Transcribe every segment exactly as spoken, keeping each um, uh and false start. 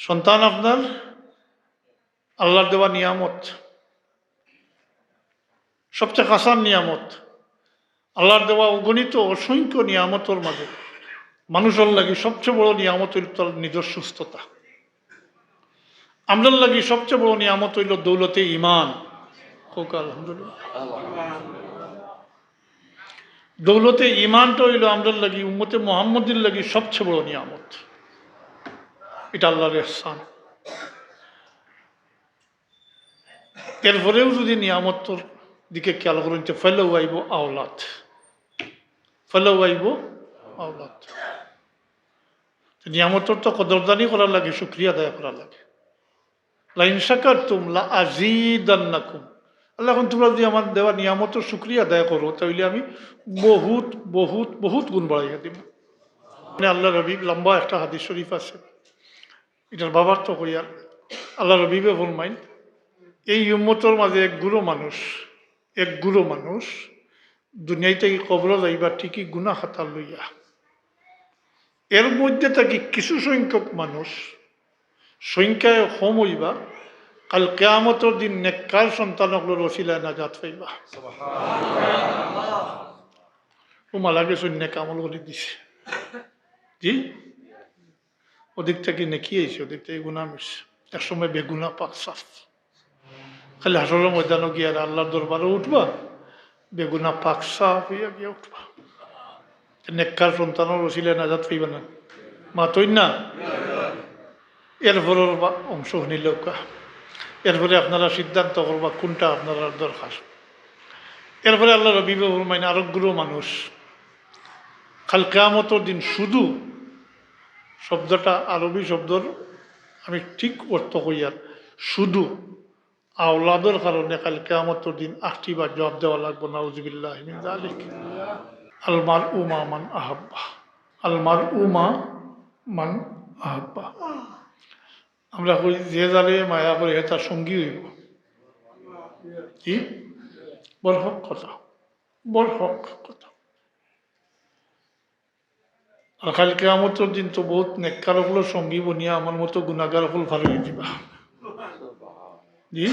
সন্তান আপনার আল্লাহর দেওয়া নিয়ামত, সবচেয়ে খাসার নিয়ামত। আল্লাহর দেওয়া অগণিত অসংখ্য নিয়ামতর মাঝে মানুষর লাগি সবচেয়ে বড় নিয়ামত অইল তার নিজর সুস্থতা। আমরার লাগি সবচেয়ে বড় নিয়ামত অইল দৌলতে ইমান। হোক আলহামদুলিল্লাহ। দৌলতে ইমানটা অইল আমরার লাগি, উম্মতে মোহাম্মদীর লাগি সবচেয়ে বড় নিয়ামত। এটা আল্লাহর এহসান। এরপরেও যদি নিয়ামতর দিকে খেয়াল করইন, তো ফেলেও আইব আওলাদ, ফেলেও আইব আওলাদ। তো নিয়ামতর তো কদরদানি করা লাগে, শুকরিয়া আদায় করা লাগে। "লাইন শাকারতুম লা আজিদান্নাকুম।" আল্লাহ, এখন তোমরা যদি আমার দেওয়া নিয়ামতর শুকরিয়া আদায় করো, তাহলে আমি বহুত, বহুত, বহুত গুণ বাড়াইয়া দিব। মানে আল্লাহর হাবিব, লম্বা একটা হাদিস শরীফ আছে, এটার বাবার তো কইয়ার, আল্লাহর হাবিবে ফরমাইন, এই উম্মতর মাঝে এক গুরু মানুষ, এক গুরু মানুষ দুনিয়া থাকি কবরো যাইবা ঠিকই গুনা খাতা লইয়া। এর মধ্যে থাকি কিছু সংখ্যক মানুষ, সংখ্যায় কম অইবা, কাল কিয়ামতর দিন নেককার সন্তান অকলর ওসিলায় নাজাত পাইবা। ও মারা গেছে, নেক আমল করি দিছে। জি, ওদিক থাকি নেকি আইছে, ওদিক থাকি গুনা মিশছে। এক সময় বেগুনা পাক সাফ। খালি হাশরর ময়দানো গিয়া আর আল্লাহর দরবারো উঠবা, বেগুনা পাক সাফ অইয়া গিয়া উঠবা। নেককার সন্তানর ওসিলায় নাজাত পাইবা না? মাতইন না? এরপরের বা-, অংশ হুনিলাউক্কা। এরপরে আপনারা সিদ্ধান্ত করবা কোনটা আপনারার দরকার। এরপরে আল্লাহর হাবিবে ফরমাইন, আরোগ্য মানুষ কাল কিয়ামতর দিন শুধু শব্দটা আরবি শব্দর, আমি ঠিক অর্থ কইয়ার, শুধু আওলাদর কারণে কাল কিয়ামতর দিন আটটি বার জবাব দেওয়া লাগবো, নাউজুবিল্লাহি মিন যালিক। আল মারউ মা মান আহাব্বা, আল মারউ মা মান আহাব্বা। আমরা কই, যে যারে মায়া করে, হে তার সঙ্গী অইব। কি? বড় হক কথা, বড় হক কথা। আর কাল কিয়ামতর দিন তো বহুত নেককার অকলর সঙ্গী বনিয়া আমার মতো গুনাগার অকল ফারই দিবা। জি,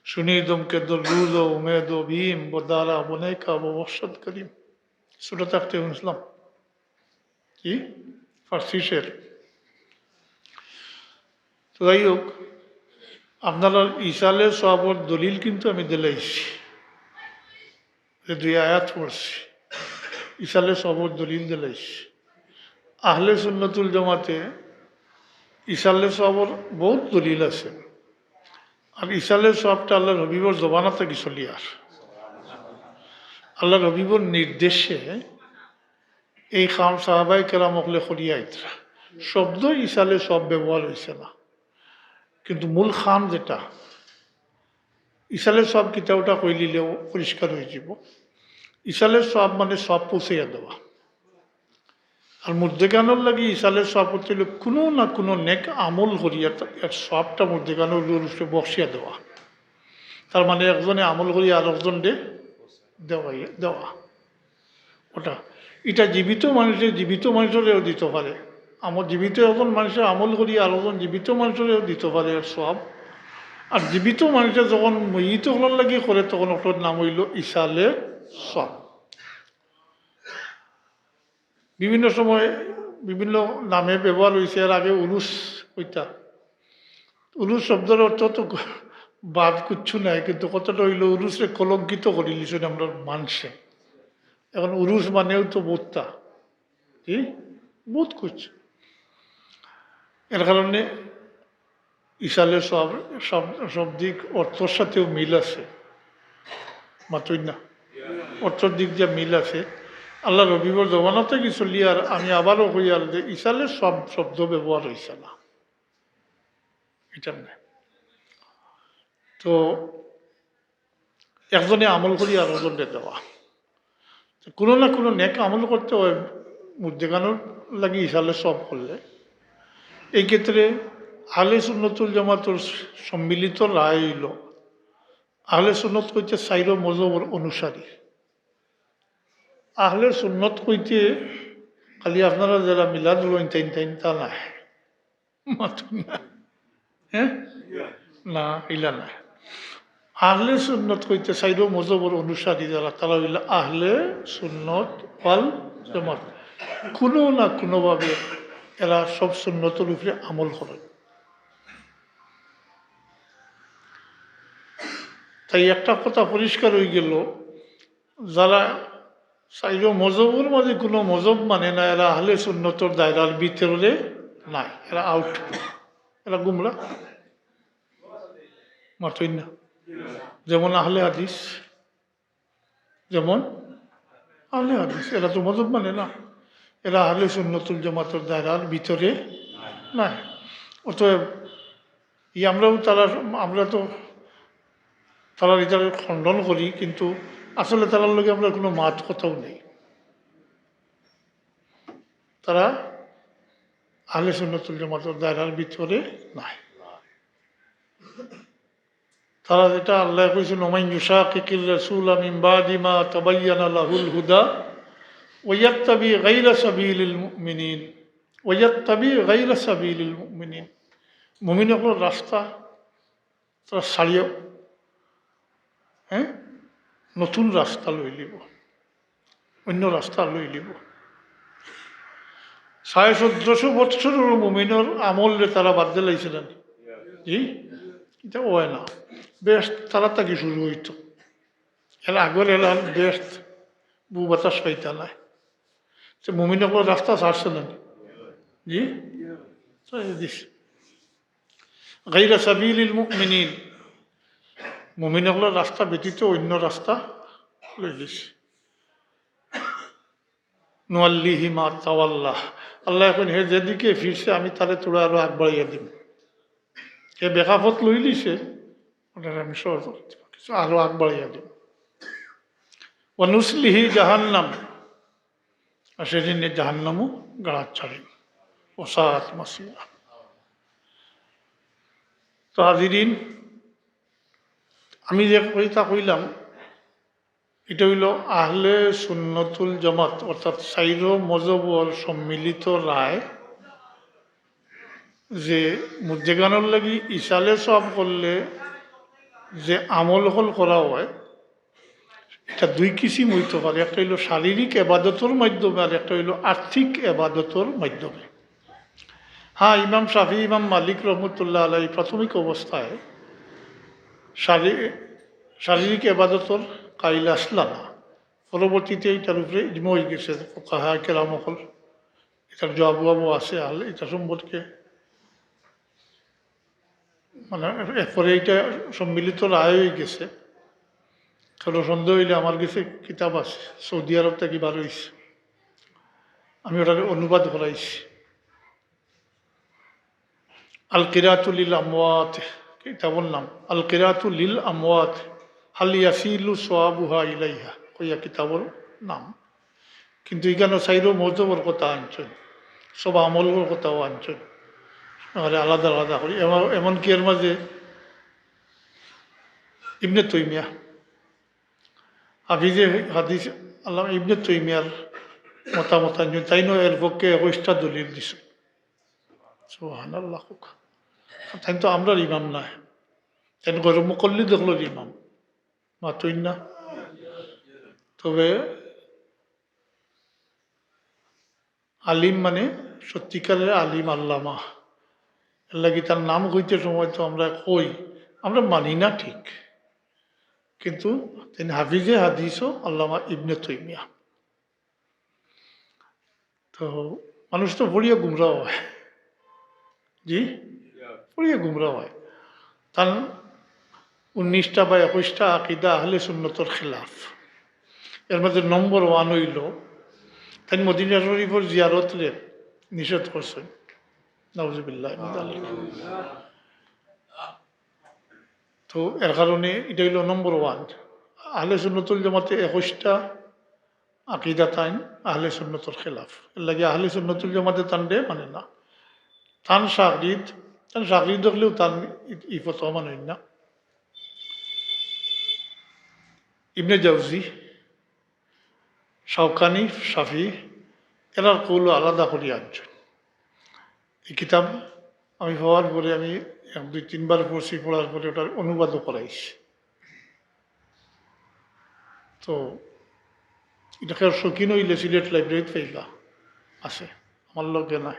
শুনি দমকে দর রুজ ও উমেদ ও ভীম বদারা বনে কা বো বখশদ করিম। সুরত আখতে হুনছিলাম। কি? ফার্সি শের। তো যাই হোক, আপনারার ইসালে সওয়াবর দলিল কিন্তু আমি দিলাইছি, যে দুই আয়াত পড়ছি, ইসালে সওয়াবর দলিল দিলাইছি। আহলে সুন্নতুল জামাতে ইসালে সওয়াবর বহুত দলিল আছে। আর ইসালে সওয়াবটা আল্লাহর হাবিবর জমানা থাকি চলিয়ার। আল্লাহর হাবিবর নির্দেশে এই কাম সাহাবায়ে কেরাম অকলে করিয়া আইতরা। শব্দ ইসালে সওয়াব ব্যবহার অইছে না, কিন্তু মূল কাম যেটা, ইসালে সওয়াব কিতা ওটা কইলিলেও পরিষ্কার অইযিবো। ইসালে সওয়াব মানে সওয়াব পৌঁছাইয়া দেওয়া। আর মুর্দেগানর লাগি ইসালে সওয়াব অইলো কুনু না কুনু নেক আমল করিয়া তা-, এর সওয়াবটা মুর্দেগানর উপরে বখশিয়া দেওয়া। তার মানে একজনে আমল করিয়া আরকজনরে দেওয়াই-, দেওয়া। ওটা, ইটা জীবিত মানুষে জীবিত মানুষরেও দিতো পারে। আমল, জীবিত একজন মানুষে আমল করিয়া আরকজন জীবিত মানুষরেও দিতো পারে এর সওয়াব। আর জীবিত মানুষে যখন মইয়িত অকলর লাগি করে, তখন ওটার নাম অইলো ইসালে সওয়াব। বিভিন্ন সময় বিভিন্ন নামে ব্যবহার অইছে। এর আগে উরুস অইতা, উরুস শব্দর অর্থ তো বাদ কিচ্ছু নাই, কিন্তু কথাটা অইলো উরুসরে কলঙ্কিত করিলিছইন আমরার মানষে। এখন উরুস মানেও তো বউততা, কি? বউত কিচ্ছু। এর কারণে ইসালে সওয়াব, সব, সব দিক অর্থর সাথেও মিল আছে। মাতইন না? অর্থর দিক দিয়া মিল আছে। আল্লাহর হাবিবর জমানা থাকি চলিয়ার, আমি আবারও কইয়ার যে ইসালে সওয়াব শব্দ ব্যবহার অইছে না। এটা না। তো একজনে আমল করি আরকজনরে দেওয়া। তো কুনু না কুনু নেক আমল করতে অয়, মুর্দেগানর লাগি ইসালে সওয়াব করলে। এই ক্ষেত্রে আহলে সুন্নতুল জামাতর সম্মিলিত রায় অইলো, আহলে সুন্নত কইতে চাইরো মজহবর অনুসারী। আহলে সুন্নত কইতে খালি আপনারা যেরা মিলাদ লইন তাইন তাইন তা নায়। মাতুন না। হ্যাঁ? না, ইলা না। আহলে সুন্নত কইতে চাইরো মজহবর অনুসারী যারা, তারা অইলা আহলে সুন্নত ওয়াল জামাত। কোনো না কোনোভাবে এরা সব সুন্নতর উপরে আমল করে। তাই একটা কথা পরিষ্কার অই গেল, যারা চাইরো মজহবর মাঝে কোনো মজহব মানে না, এরা আহলে সুন্নতর দায়রার ভিতরে নাই, এরা আউট, এরা গুমরা। মাতইন না। যেমন আহলে হাদিস, যেমন আহলে হাদিস, এরা তো মজহব মানে না, এরা আহলে সুন্নতুল জামাতর দায়রার ভিতরে নাই। অতএব ই আমরাও তারা, আমরা তো তারা এটারে খণ্ডন করি, কিন্তু আসলে তারার লগে আমরা কোনো মাত কথাও নেই। তারা আহলে সুন্নতুল জামাতর দায়রার ভিতরে নাই। তারা যেটা আল্লাহ কইছেন, "ওমান ইউশাকিকির রাসূলা মিন বাদি মা তাবায়্যানা লাহুল হুদা ওয়া ইয়াত্তাবি গায়রা সাবিলিল মুমিনিন, ওয়া ইয়াত্তাবি গায়রা সাবিলিল মুমিনিন।" মুমিন অকলর রাস্তা তারা ছাড়িয়া, হ্যাঁ, নতুন রাস্তা লই লিব, অন্য রাস্তা লই লিব। সাড়ে চোদ্দশো বৎসরর মুমিনর আমলরে তারা বাদ দিলাইছে না নি? জি, এটা অয় না। বেহেশত তারা থাকি শুরু অইতো, এর আগর এলান বেহেশত বু বাতাস পাইতা নায়। তো মুমিন অকলর রাস্তা ছাড়ছে না নি? জি, ছাড়ি দিছে। গায়রা সাবিলিল মুমিনিন, মুমিন অকলর রাস্তা ব্যতীত অন্য রাস্তা লই গেছে। নুওয়াল্লিহি মা তাওয়াল্লা। আল্লাহ কইন, হে যেদিকে ফিরছে আমি তারে থুড়া আরো আগ বাড়াইয়া দিমু। হে বেকা পথ লই লিছে, ওটারে আমি সহজ করে দিমু, কিছু আরো আগ বাড়াইয়া দিমু। ওয়া নুসলিহি জাহান্নাম, আর সেদিন জাহান্নামও গাড়াত ছাড়িমু। ওয়া সাআত মাসিরা। তো হাজিরিন, আমি যে কথা কইলাম, এটা অইলো আহলে সুন্নতুল জামাত, অর্থাৎ চাইরো মজহবর সম্মিলিত রায় যে মুর্দেগানর লাগি ইসালে সওয়াব করলে যে আমল অকল করা অয়, এটা দুই কিসিম অইতো পারে। একটা অইলো শারীরিক এবাদতর মাধ্যমে, আর একটা অইলো আর্থিক এবাদতর মাধ্যমে। হ্যাঁ, ইমাম শাফি, ইমাম মালিক রহমতুল্লাহ আলাই প্রাথমিক অবস্থায় শারী-, শারীরিক এবাদতর কাইল আছলা না। পরবর্তীতে ইটার উপরে ইজমা অই গেছে, ফুকাহা কেরাম অকল ইটার জবাব আছে, আল-, ইটা সম্পর্কে মানে এরপরে ইটা সম্মিলিত রায় অই গেছে। কারো সন্দেহ অইলে আমার গেছে কিতাব আছে, সৌদি আরব থাকি বার অইছে, আমি ওটারে অনুবাদ করাইছি। আল কিরাতু লিল আমওয়াত, কিতাবর নাম আল কিরাতু লিল আমওয়াত, হাল ইয়াসিলু সওয়াবুহা ইলাইহা কইয়া কিতাবর নাম। কিন্তু ইখানো চাইরো মজহবর কথা আনছইন, সব আমলর কথাও আনছইন, নাহলে আলাদা আলাদা করি। এমন-, এমনকি এর মাঝে ইবনে তৈমিয়া, হাফিজে হাদিস আল্লামা ইবনে তৈমিয়ার মতামত আনছইন, তাইনও এর পক্ষে একুশটা দলিল দিছইন। সুবহানাল্লাহ। তাইন তো আমরার ইমাম নায়, তাইন গরম মুকল্লি দেখলো ইমাম, মাতইন না। তবে আলিম মানে সত্যিকারের আলিম, আল্লামা। এর লাগি তার নাম কইতে সময় তো আমরা কই, আমরা মানি না ঠিক, কিন্তু তিনি হাফিজে হাদিসও আল্লামা ইবনে তৈমিয়া। তো মানুষ তো পড়িয়া গুমরা অয়, জি, পড়িয়া গুমরা অয়। তান উনিশটা বা একুশটা আকিদা আহলে সুন্নতর খেলাফ। এর মধ্যে নম্বর ওয়ান অইলো, তাইন মদিনা শরীফর জিয়ারতরে নিষেধ করছইন। নাউজুবিল্লাহ মিন যালিক। তো এর কারণে ইটা অইলো নম্বর ওয়ান। আহলে সুন্নতুল জামাতে একুশটা আকিদা তাইন আহলে সুন্নতর খেলাফ। এর লাগি আহলে সুন্নতুল জামাতে তানরে মানে না। তান শাগরিদ, তান শাগরিদ অকলেও তান ই-, ই ফতোয়া মানইন না। ইবনে জাউজি, শাওকানি, শাফি, এরার কৌল আলাদা করিয়া আনছইন। এই কিতাব আমি পাওয়ার পরে আমি এক দুই তিনবার পড়ছি, পড়ার পরে ওটার অনুবাদও করাইছি। তো ইটা কেউ শৌখিন অইলে সিলেট লাইব্রেরিত পাইবা, আছে, আমার লগে নাই।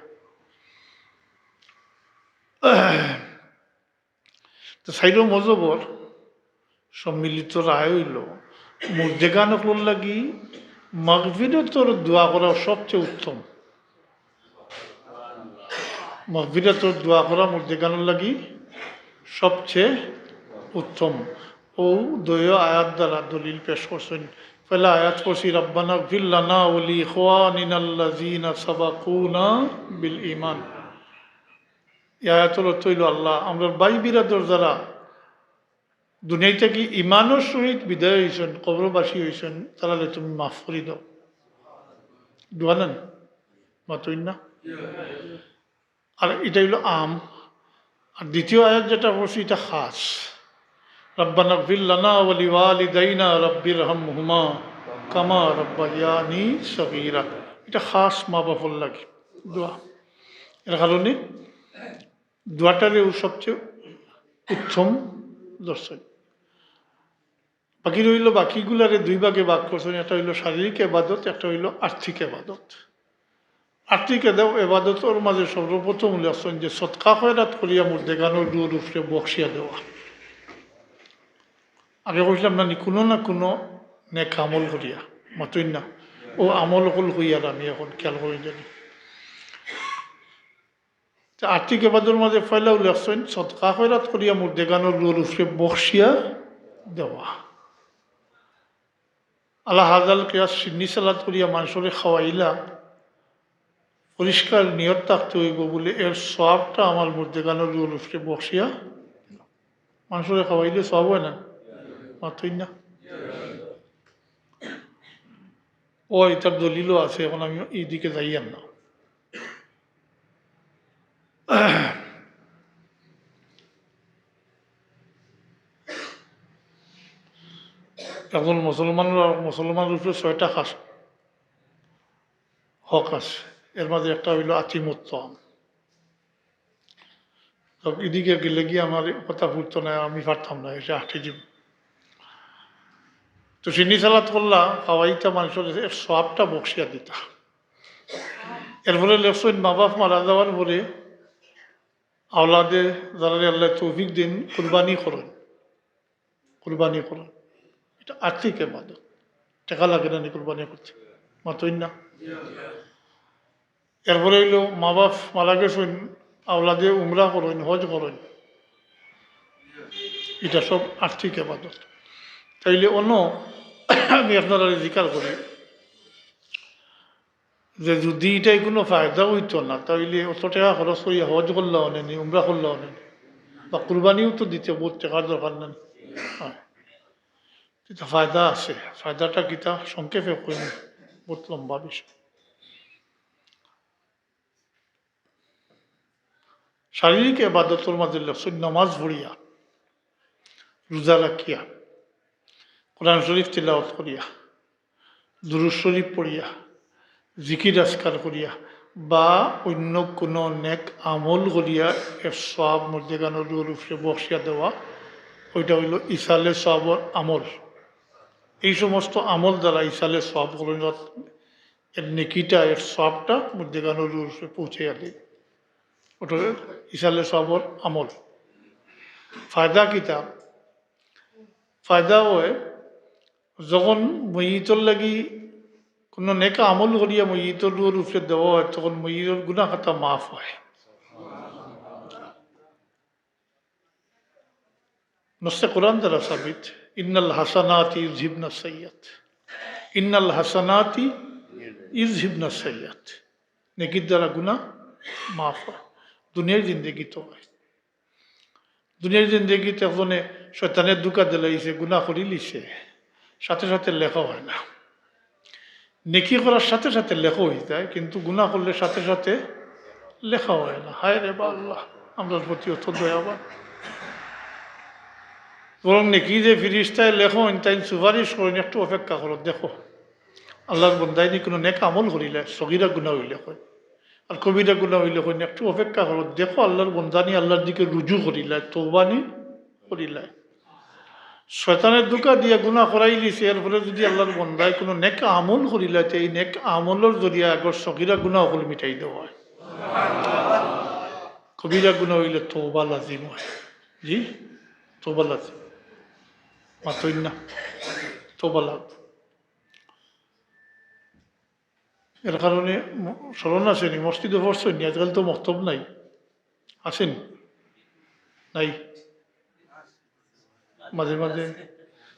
তো চাইরো মজহবর সম্মিলিত রায় অইলো, মুর্দেগান অকলর লাগি মাগফিরাতর দোয়া করা সবচেয়ে উত্তম। মাগফিরাতর দোয়া করা মুর্দেগানর লাগি সবচেয়ে উত্তম। অউ দুইও আয়াত দ্বারা দলিল পেশ করছইন। পয়লা আয়াত পড়ছি, "রাব্বানা ইগফির লানা ওয়া লি ইখওয়ানিনাল্লাযীনা সাবাকুনা বিল ঈমান।" এই আয়াতর অর্থ অইলো, "আল্লাহ, আমরার ভাই বিরাদর যারা দুনিয়া থাকি ঈমানর সহিত বিদায় অইছইন, কবরবাসী অইছইন, তারারে তুমি মাফ করি দেও।" দোয়া নানি? মাতইন না? আর ইটা অইলো আম। আর দ্বিতীয় আয়াত যেটা পড়ছি, ইটা খাস। "রাব্বানা ইগফির লানা ওয়া লিওয়ালিদাইনা রাব্বিরহামহুমা কামা রাব্বায়ানি সগীরা।" ইটা খাস মা বাপর লাগি দোয়া। এর কারণে দোয়াটারে অউ সবচেয়ে উত্তম ধরছইন। বাকি রইলো, বাকিগুলারে দুই ভাগে ভাগ করছইন, একটা অইলো শারীরিক এবাদত, একটা অইলো আর্থিক এবাদত। আর্থিক এদা-, এবাদতর মাঝে সর্বপ্রথম লেখছইন যে সদকা খয়রাত করিয়া মুর্দেগানর রুহর উপরে বখশিয়া দেওয়া। আগে কইছিলাম নানি, কুনু না কুনু নেক আমল করিয়া, মাতইন না, অউ আমল অকল কইয়ার আমি অখন খেয়াল করি জানি। তে আর্থিক এবাদতর মাঝে পয়লাউ লেখছইন সদকা খয়রাত করিয়া মুর্দেগানর রুহর উপরে বখশিয়া দেওয়া। আলা হাযাল কিয়াস, শিন্নি সালাদ করিয়া মানষরে খাওয়াইলা, পরিষ্কার নিয়ত থাকতে অইবো বুলে এর সওয়াবটা আমার মুর্দেগানর রুহর উপরে বখশিয়া। মানষরে খাওয়াইলে সওয়াব অয় না? মাতইন না? অয়, ইটার দলিলও আছে, অখন আমি ইদিকে যাইয়ার না। একজন মুসলমানর, মুসলমানর উপরে ছয়টা খাস হক আছে, এর মাঝে একটা অইলো আতিমুত্তাম। তো ইদিকে গেলে গিয়া আমার কথা ফুটতো না, আমি পারতাম না, এটা আটকে দিব। তো শিন্নি সালাদ করলা, খাওয়াইতা মানষরে, এর সওয়াবটা বখশিয়া দিতা। এরপরে লেখছইন মা বাপ মারা যাওয়ার পরে আওলাদে যারারে আল্লায় তৌফিক দেইন, কুরবানি করইন, কুরবানি করইন। ইটা আর্থিক এবাদত, টেকা লাগে না নি কুরবানি করতে? মাতইন না? এরপরে অইলো মা বাপ মারা গেছইন, আওলাদে উমরা করইন, হজ করইন, ইটা সব আর্থিক এবাদত। তাইলে অনো আমি আপনারারে জিকার করি যে যুদি ইটায় কুনু ফায়দা অইতো না, তাইলে অত টেকা খরচ করিয়া হজ করলা অনে নি, উমরা করলা অনে নি, বা কুরবানিও তো দিতে বউত টেকার দরকার না নি? অয়। ইটা ফায়দা আছে। ফায়দাটা কিতা? সংক্ষেপে কইমু, বউত লম্বা বিষয়। শারীরিক এবাদতর মাঝে লেখছইন নামাজ পড়িয়া, রোজা রাখিয়া, কোরআন শরীফ তিলাওয়াত করিয়া, দুরূদ শরীফ পড়িয়া, জিকির আজকার করিয়া বা অইন্য কুনু নেক আমল করিয়া এর সওয়াব মুর্দেগানর রুহর উপরে বখশিয়া দেওয়া, ওইটা অইলো ইসালে সওয়াবর আমল। এই সমস্ত আমল দ্বারা ইসালে সওয়াব গ্রহণ, এর নেকিটা, এর সওয়াবটা মুর্দেগানর রুহর উপরে পৌঁছাইয়া দেয়। ওটা ইসালে সওয়াবর আমল। ফায়দা কিতা? ফায়দা অয়, যখন মইয়িতর লাগি কুনু নেক আমল করিয়া মইয়িতর রুহর উপরে দেওয়া অয়, তখন মইয়িতর গুনাহ খাতা মাফ অয়। নসে কোরআন দ্বারা সাবিত, "ইন্নাল হাসানাতি ইউযহিবনাস সাইয়্যাত।" ইন্নাল হাসানাতি ইউযহিবনাস সাইয়্যাত। নেকির দ্বারা গুনাহ মাফ অয়। দুনিয়ার জিন্দেগিত অয়। দুনিয়ার জিন্দেগিত একজনে শয়তানে ধুকা দিলাইছে, গুনাহ করিলিছে, সাথে সাথে লেখা অয় না। নেকি করার সাথে সাথে লেখা অইযায়, কিন্তু গুনাহ করলে সাথে সাথে লেখা অয় না। হায় রে বা আল্লাহ, আমরার প্রতি অত দয়াবান। বরং নেকি যে ফিরিস্তায় লেখইন, তাইন সুপারিশ করইন, "একটু অপেক্ষা করো, দেখো।" আল্লাহর বন্দায় নি কুনু নেক আমল করিলে, সগিরা গুনাহ অইলে কয়, আর কবিরা গুনা অইলে কইন, "একটু অপেক্ষা করো, দেখো আল্লাহর বন্দানি আল্লাহর দিকে রুজু করিলায়, তওবানি করিলায়।" শয়তানে ধোঁকা দিয়া গুনা করাইলিছে, এরপরে যদি আল্লাহর বন্দায় কোনো নেক আমল করিলায়, তে এই নেক আমলর জরিয়া আগর সগিরা গুনা অকল মিটাই দেওয়া অয়। কবিরা গুনা অইলে তওবা লাজিম অয়। জি, তওবা লাজিম। মাতইন না, তওবা লাগ। এর কারণে ম-, স্মরণ আছে নি, মসজিদো পড়ছইন নি, আজকাল তো মক্তব নাই, আছে নি? নাই। মাঝে মাঝে,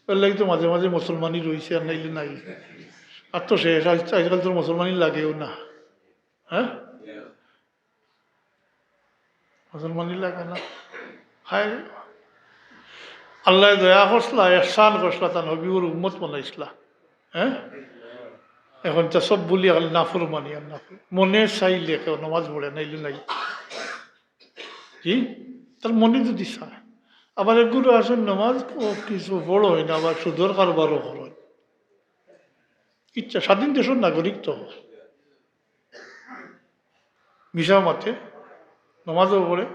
এর লাগি তো মাঝে মাঝে মুসলমানি রইছে, আর নাইলে নাই। আর তো শেষ, আজ-, আজকাল তো মুসলমানি লাগেও না। হ্যাঁ, মুসলমানি লাগে না। হায়, আল্লায় দয়া করছলা, এহসান করছলা, তান হবিবর উম্মত বানাইছলা। হ্যাঁ, এখন তো সব ভুলিয়া খালি নাফরমানি আর নাফরমানি। মনে চাইলে কেউ নামাজ পড়ে, নাইলে নাই। জি, তার মনে যদি চায়। আবার এগুলো আছে, নামাজ ও কিছু বড় হয় না, আবার সুদর কারবারও হয়। ইচ্ছা, স্বাধীন দেশের নাগরিক তো। মিছা মাতে, নামাজও পড়ে,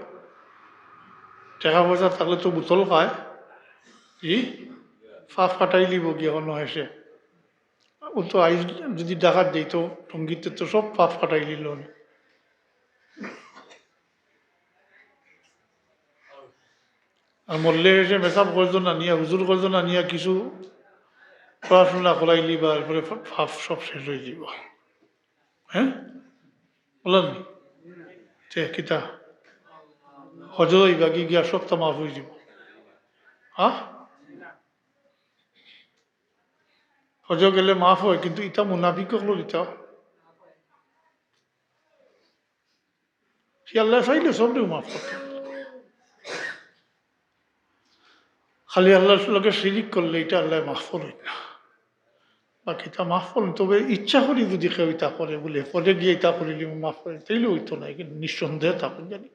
টেকা পয়সা থাকলে তো বোতল খায়। জি, পাপ কাটাইলিবো গিয়া অনো হেষে। ও তো আইজ যদি ডাকাত দেই তো টঙ্গিতে তো সব পাপ কাটাইলিলো নে। আর মরলে হেষে মেসাব করতো না নিয়া, হুজুর করতো না নিয়া, কিছু পড়াশোনা করাইলিবা, এরপরে পাপ সব শেষ অইযিবো। হ্যাঁ, বুঝলেন নি? তে কিতা? হজো যাইবা গি, গিয়া সবটা মাফ অইযিবো। হ্যাঁ, হজো গেলে মাফ হয়, কিন্তু ইতা মুনাফিক অকলর ইতা। সে আল্লায় চাইলে সবরে মাফ করতে। খালি আল্লাহর লগে শিরিক করলে ইটা আল্লায় মাফ করইন না। বাকি ইতা মাফ করইন, তবে ইচ্ছা করি যদি কেউ ইতা করে, বুলে পরে গিয়া ইতা করিলিমু, মাফ করইন, তাইলে অইতো নায়, কিন্তু নিঃসন্দেহে তা করইন জানি।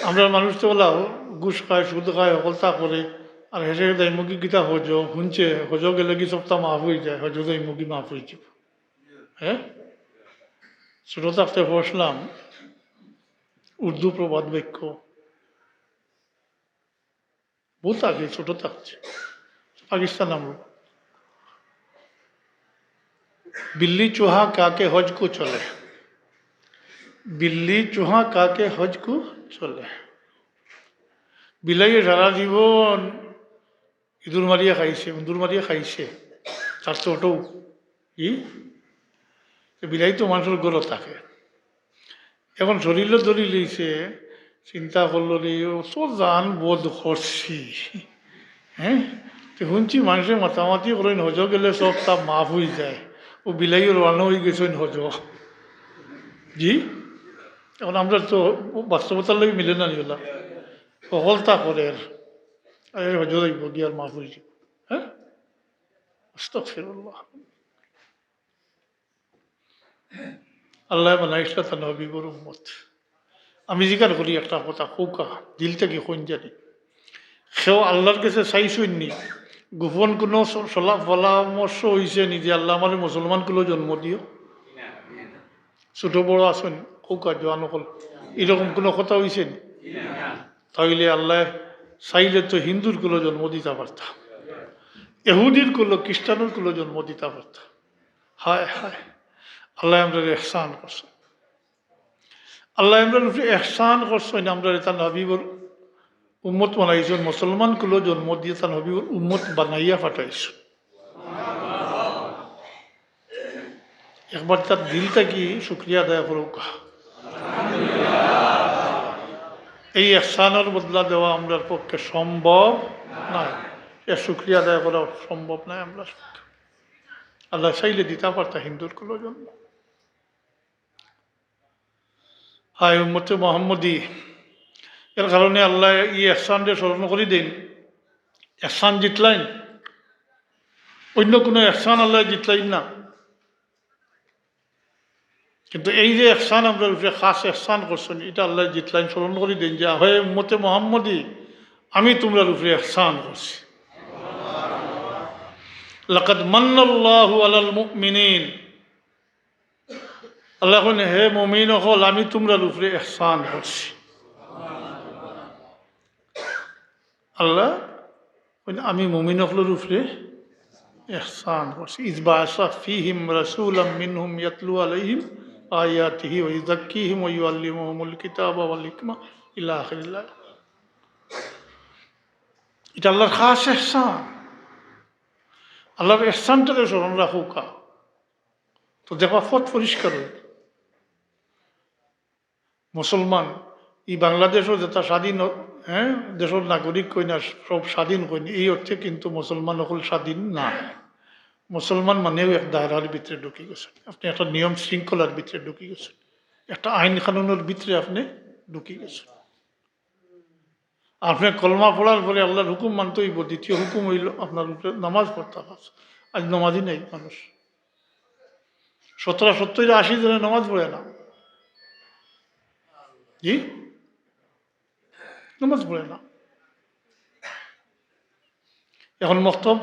আমরার মানুষ তো অলা ঘুষ খায়, সুদ খায়, হকলতা করে, আর হেষে যাইমুগি কিতা হজো, হুনছে হজো গেলে গি সবটা মাফ অইযায়, হজো যাইমুগি মাফ অইযিবো। হ্যাঁ, ছোট থাকতে পড়ছিলাম উর্দু প্রবাদ বাক্য, বহুত আগে ছোট থাকতে, পাকিস্তান আমল। बिल्ली चूहा खा के हज को चले, बिल्ली चूहा खा के हज को चले। বিলাইয়ে সারা জীবন ইঁদুর মারিয়া খাইছে, উন্দুর মারিয়া খাইছে, তার তো ওটাও কি? তো বিলাই তো মানুষর ঘরো থাকে। এখন শরীরও ধরি লইছে, চিন্তা করলো রে, অত জান বদ করছি, হ্যাঁ? তো হুনছি মানুষে মাতামাতি করইন, হজো গেলে সবটা মাফ অইযায়, ও বিলাইও রওয়ানা অইগেছইন হজো। জি, এখন আমরা তো বাস্তবতার লগে মিলে না নিলা, হকলতা করের, আরে হজো যাইবো গিয়া আর মাফ অইযিবো, হ্যাঁ? আস্তাগফিরুল্লাহ। আল্লায় বানাইছলা তান হবিবর উম্মত। আমি জিকার করি একটা কথা, কউক্কা, দিল থাকি কইন জানি। কেউ আল্লাহর গেছে চাইছইন নি, গোপন কোনো স-, সলা-, পরামর্শ অইছে নি যে, "আল্লাহ, আমারে মুসলমান কুলো জন্ম দিও"? ছোট বড় আছইন, কউক্কা জোয়ান অকল, এরকম কোনো কথা অইছে নি? তাইলে আল্লায় চাইলে তো হিন্দুর কুলো জন্ম দিতা পারতা, এহুদির কুলো, খ্রিস্টানর কুলো জন্ম দিতা পারতা। হায় হায়, আল্লায় আমরারে এহসান করছইন। আল্লায় আমরার উপরে এহসান করছইন, আমরারে তান হবিবর উম্মত বানাইছইন, মুসলমান কুলো জন্ম দিয়া তান হবিবর উম্মত বানাইয়া পাঠাইছইন। একবার তার দিল থাকি শুকরিয়া আদায় করউক্কা। এই এহসানর বদলা দেওয়া আমরার পক্ষে সম্ভব নায়, এর শুকরিয়া আদায় করা সম্ভব নায় আমরার পক্ষে। আল্লায় চাইলে দিতা পারতা হিন্দুর কুলো জন্ম। হায় উম্মতে মোহাম্মদী, এর কারণে আল্লায় ই এহসানরে স্মরণ করি দেইন। এহসান জিতলাইন, অইন্য কুনো এহসান আল্লায় জিতলাইন না। কিন্তু এই যে এহসান আমরার উপরে খাস এহসান করছইন, ইটা আল্লায় জিতলাইন, স্মরণ করি দেইন যে, "হে উম্মতে মোহাম্মদী, আমি তুমরার উপরে এহসান করছি।" লাকাদ মান্নাল্লাহু আলাল মুমিনিন। আল্লায় কইন, হে মুমিন অকল, আমি তুমরার উপরে ইহসান করছি। আল্লায় কইন, আমি মুমিন অকলর উপরে ইহসান করছি। ইজ বাআসা ফীহিম রাসূলাম মিনহুম ইয়াতলু আলাইহিম আয়াতিহি ওয়া ইউযাক্কিহিম ওয়া ইউআল্লিমুহুমুল কিতাবা ওয়াল হিকমা ইলা আখিরিল আয়াত। ইটা আল্লার খাস ইহসান। আল্লার ইহসানটারে স্মরণ রাখউক্কা। তো দেখবা পথ পরিষ্কার অইবো। মুসলমান, ই বাংলাদেশও যেটা স্বাধীন, হ্যাঁ, দেশর নাগরিক কইন আর সব স্বাধীন কইন, এই অর্থে কিন্তু মুসলমান অকল স্বাধীন না। মুসলমান মানেও এক দায়রার ভিতরে ঢুকি গেছইন, আপনে একটা নিয়ম শৃঙ্খলার ভিতরে ঢুকি গেছইন, একটা আইন কানুনর ভিতরে আপনে ঢুকি গেছইন। আপনে কলমা পড়ার পরে আল্লার হুকুম মানতে অইবো, দ্বিতীয় হুকুম অইলো আপনার উপরে নামাজ পড়তা ফরজ। আইজ নামাজি নাই মানুষ, সতরা সত্তইর আশি জনে নামাজ পড়ে না। জি, নামাজ পড়ে না। এখন মক্তব,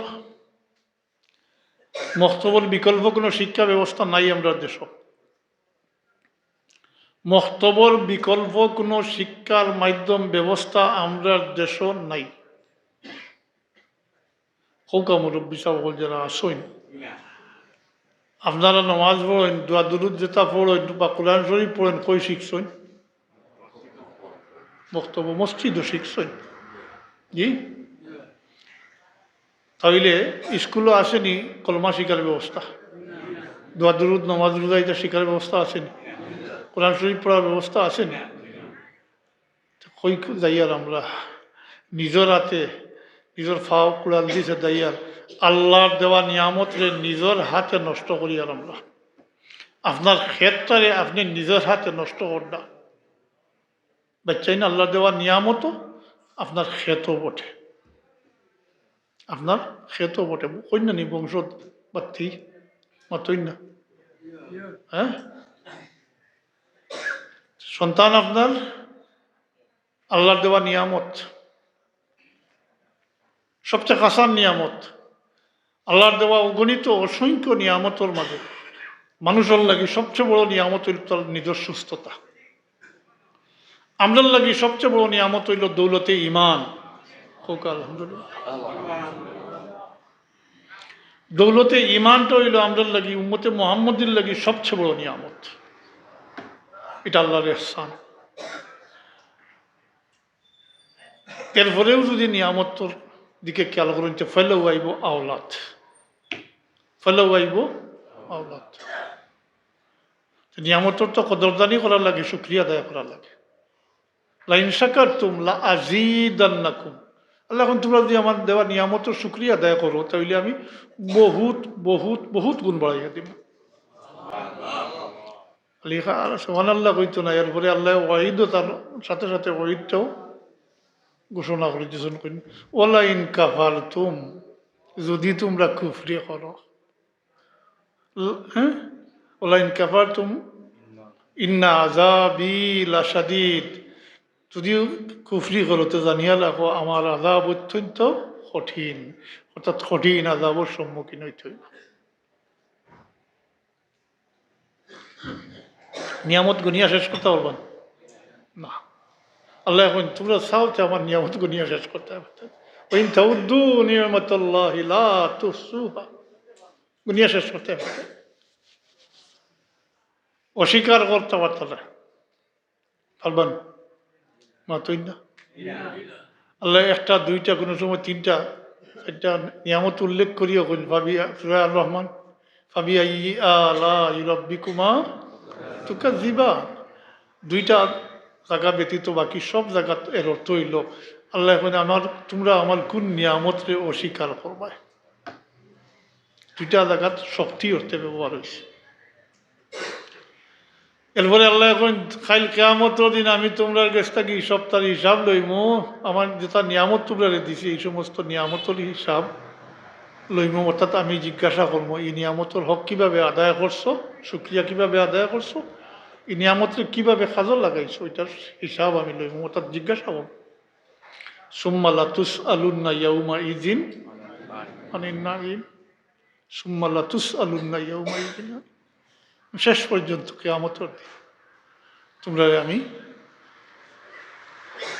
মক্তবর বিকল্প কুনু শিক্ষা ব্যবস্থা নাই আমরার দেশো। মক্তবর বিকল্প কুনু শিক্ষার মাধ্যম ব্যবস্থা আমরার দেশো নাই। কউক্কা মুরব্বি সাব অকল যেরা আছইন, আপনারা নমাজ পড়ইন, দোয়া দুরুদ যেটা পড়ইন বা কোরআন শরীফ পড়ইন, কই শিখছইন? মক্তব মসজিদো শিখছইন। জি? তাইলে স্কুলো আছেনি কলমা শিখার ব্যবস্থা? দোয়া দুরুদ, নমাজ রোজা ইটা শিখার ব্যবস্থা আছেনি? কোরআন শরীফ পড়ার ব্যবস্থা আছেনি? তো কই কই যাইয়ার আমরা? নিজর হাতে, নিজর ফাও কুড়াল দিছে যাইয়ার। আল্লার দেওয়া নিয়ামতরে নিজর হাতে নষ্ট করিয়ার আমরা। আপনার খেতটারে আপনে নিজর হাতে নষ্ট কররা। বাচ্চাইন আল্লার দেওয়া নিয়ামতও, আপনার খেতও বটে। আপনার খেতও বটে। কইন না নি বংশ বাত্তি? মাতইন না? হ্যাঁ? সন্তান আপনার আল্লার দেওয়া নিয়ামত, সবচেয়ে খাসান নিয়ামত। আল্লার দেওয়া অগণিত অসংখ্য নিয়ামতর মাঝে মানুষর লাগি সবচেয়ে বড় নিয়ামত অইলো তার নিজর সুস্থতা। আমরার লাগি সবচেয়ে বড় নিয়ামত অইলো দৌলতে ইমান। কউক্কা আলহামদুলিল্লাহ। দৌলতে ইমানটা অইলো আমরার লাগি, উম্মতে মুহাম্মদীর লাগি সবচেয়ে বড় নিয়ামত। ইটা আল্লার ইহসান। এরপরেও যদি নিয়ামতর দিকে খেয়াল করইন, তে পয়লাউ আইবো আওলাদ, পয়লাউ আইবো আওলাদ। তে নিয়ামতর তো কদরদানি করার লাগি, শুকরিয়া আদায় করার লাগি। লাইন শাকারতুম লা আজিদান্নাকুম। আল্লায় কইন, তুমরা যদি আমার দেওয়া নিয়ামতর শুকরিয়া আদায় করো, তাইলে আমি বহুত, বহুত, বহুত গুণ বাড়াইয়া দিমু। খালি খা-, আর সুবহানাল্লাহ কইতো না, এরপরে আল্লায় ওয়াইদও তার সাথে সাথে ওয়াইদটাও ঘোষণা করি দিছইন, কইন, "ওয়ালা ইন কাফারতুম", যদি তুমরা কুফরি করো। ল-, হ্যাঁ? "ওয়ালা ইন কাফারতুম ইন্না আযাবি লাশাদীদ", যদি কুফরি করো তো জানিয়া রাখো, আমার আযাব অত্যন্ত কঠিন, অর্থাৎ কঠিন আযাবর সম্মুখীন অইতে অইবো। নিয়ামত গুনিয়া শেষ করতা পারবা না। আল্লায় কইন, তুমরা চাও যে আমার নিয়ামত গুনিয়া শেষ করতা পারবা না। "ওয়া ইন তাউদ্দু নি'মাতাল্লাহি লা তুহসুহা।" গুনিয়া শেষ করতা পারবা না। অস্বীকার করতা পারতা না। পারবা না? মাতইন না। আল্লায় একটা, দুইটা, কুনু সময় তিনটা, চাইরটা নিয়ামত উল্লেখ করিয়া কইন, ফাবি-, সূরা আর রহমান, "ফাবিআইয়ি আলাই রাব্বিকুমা তুকাজ্জিবান।" দুইটা জাগা ব্যতীত বাকি সব জাগাত এর অর্থ অইলো, আল্লায় কইন, "আমার, তুমরা আমার কুন নিয়ামতরে অস্বীকার করবায়?" দুইটা জাগাত শক্তি অর্থে ব্যবহার অইছে। এরপরে আল্লায় কইন, "কাইল কিয়ামতর দিন আমি তুমরার গেছ থাকি সবটার হিসাব লইমু, আমার যেটা নিয়ামত তুমরারে দিছি, এই সমস্ত নিয়ামতর হিসাব লইমু, অর্থাৎ আমি জিজ্ঞাসা করমু, এই নিয়ামতর হক কিভাবে আদায় করছো, শুকরিয়া কিভাবে আদায় করছো, এই নিয়ামতরে কিভাবে কাজো লাগাইছো, এটার হিসাব আমি লইমু, অর্থাৎ জিজ্ঞাসা করমু।" সুম্মা লাতুসআলুন্না ইয়াউমা ইযিন আনিন নাঈম। সুম্মা লাতুসআলুন্না ইয়াউমাইযিন। শেষ পর্যন্ত কিয়ামতর দিন তুমরারে আমি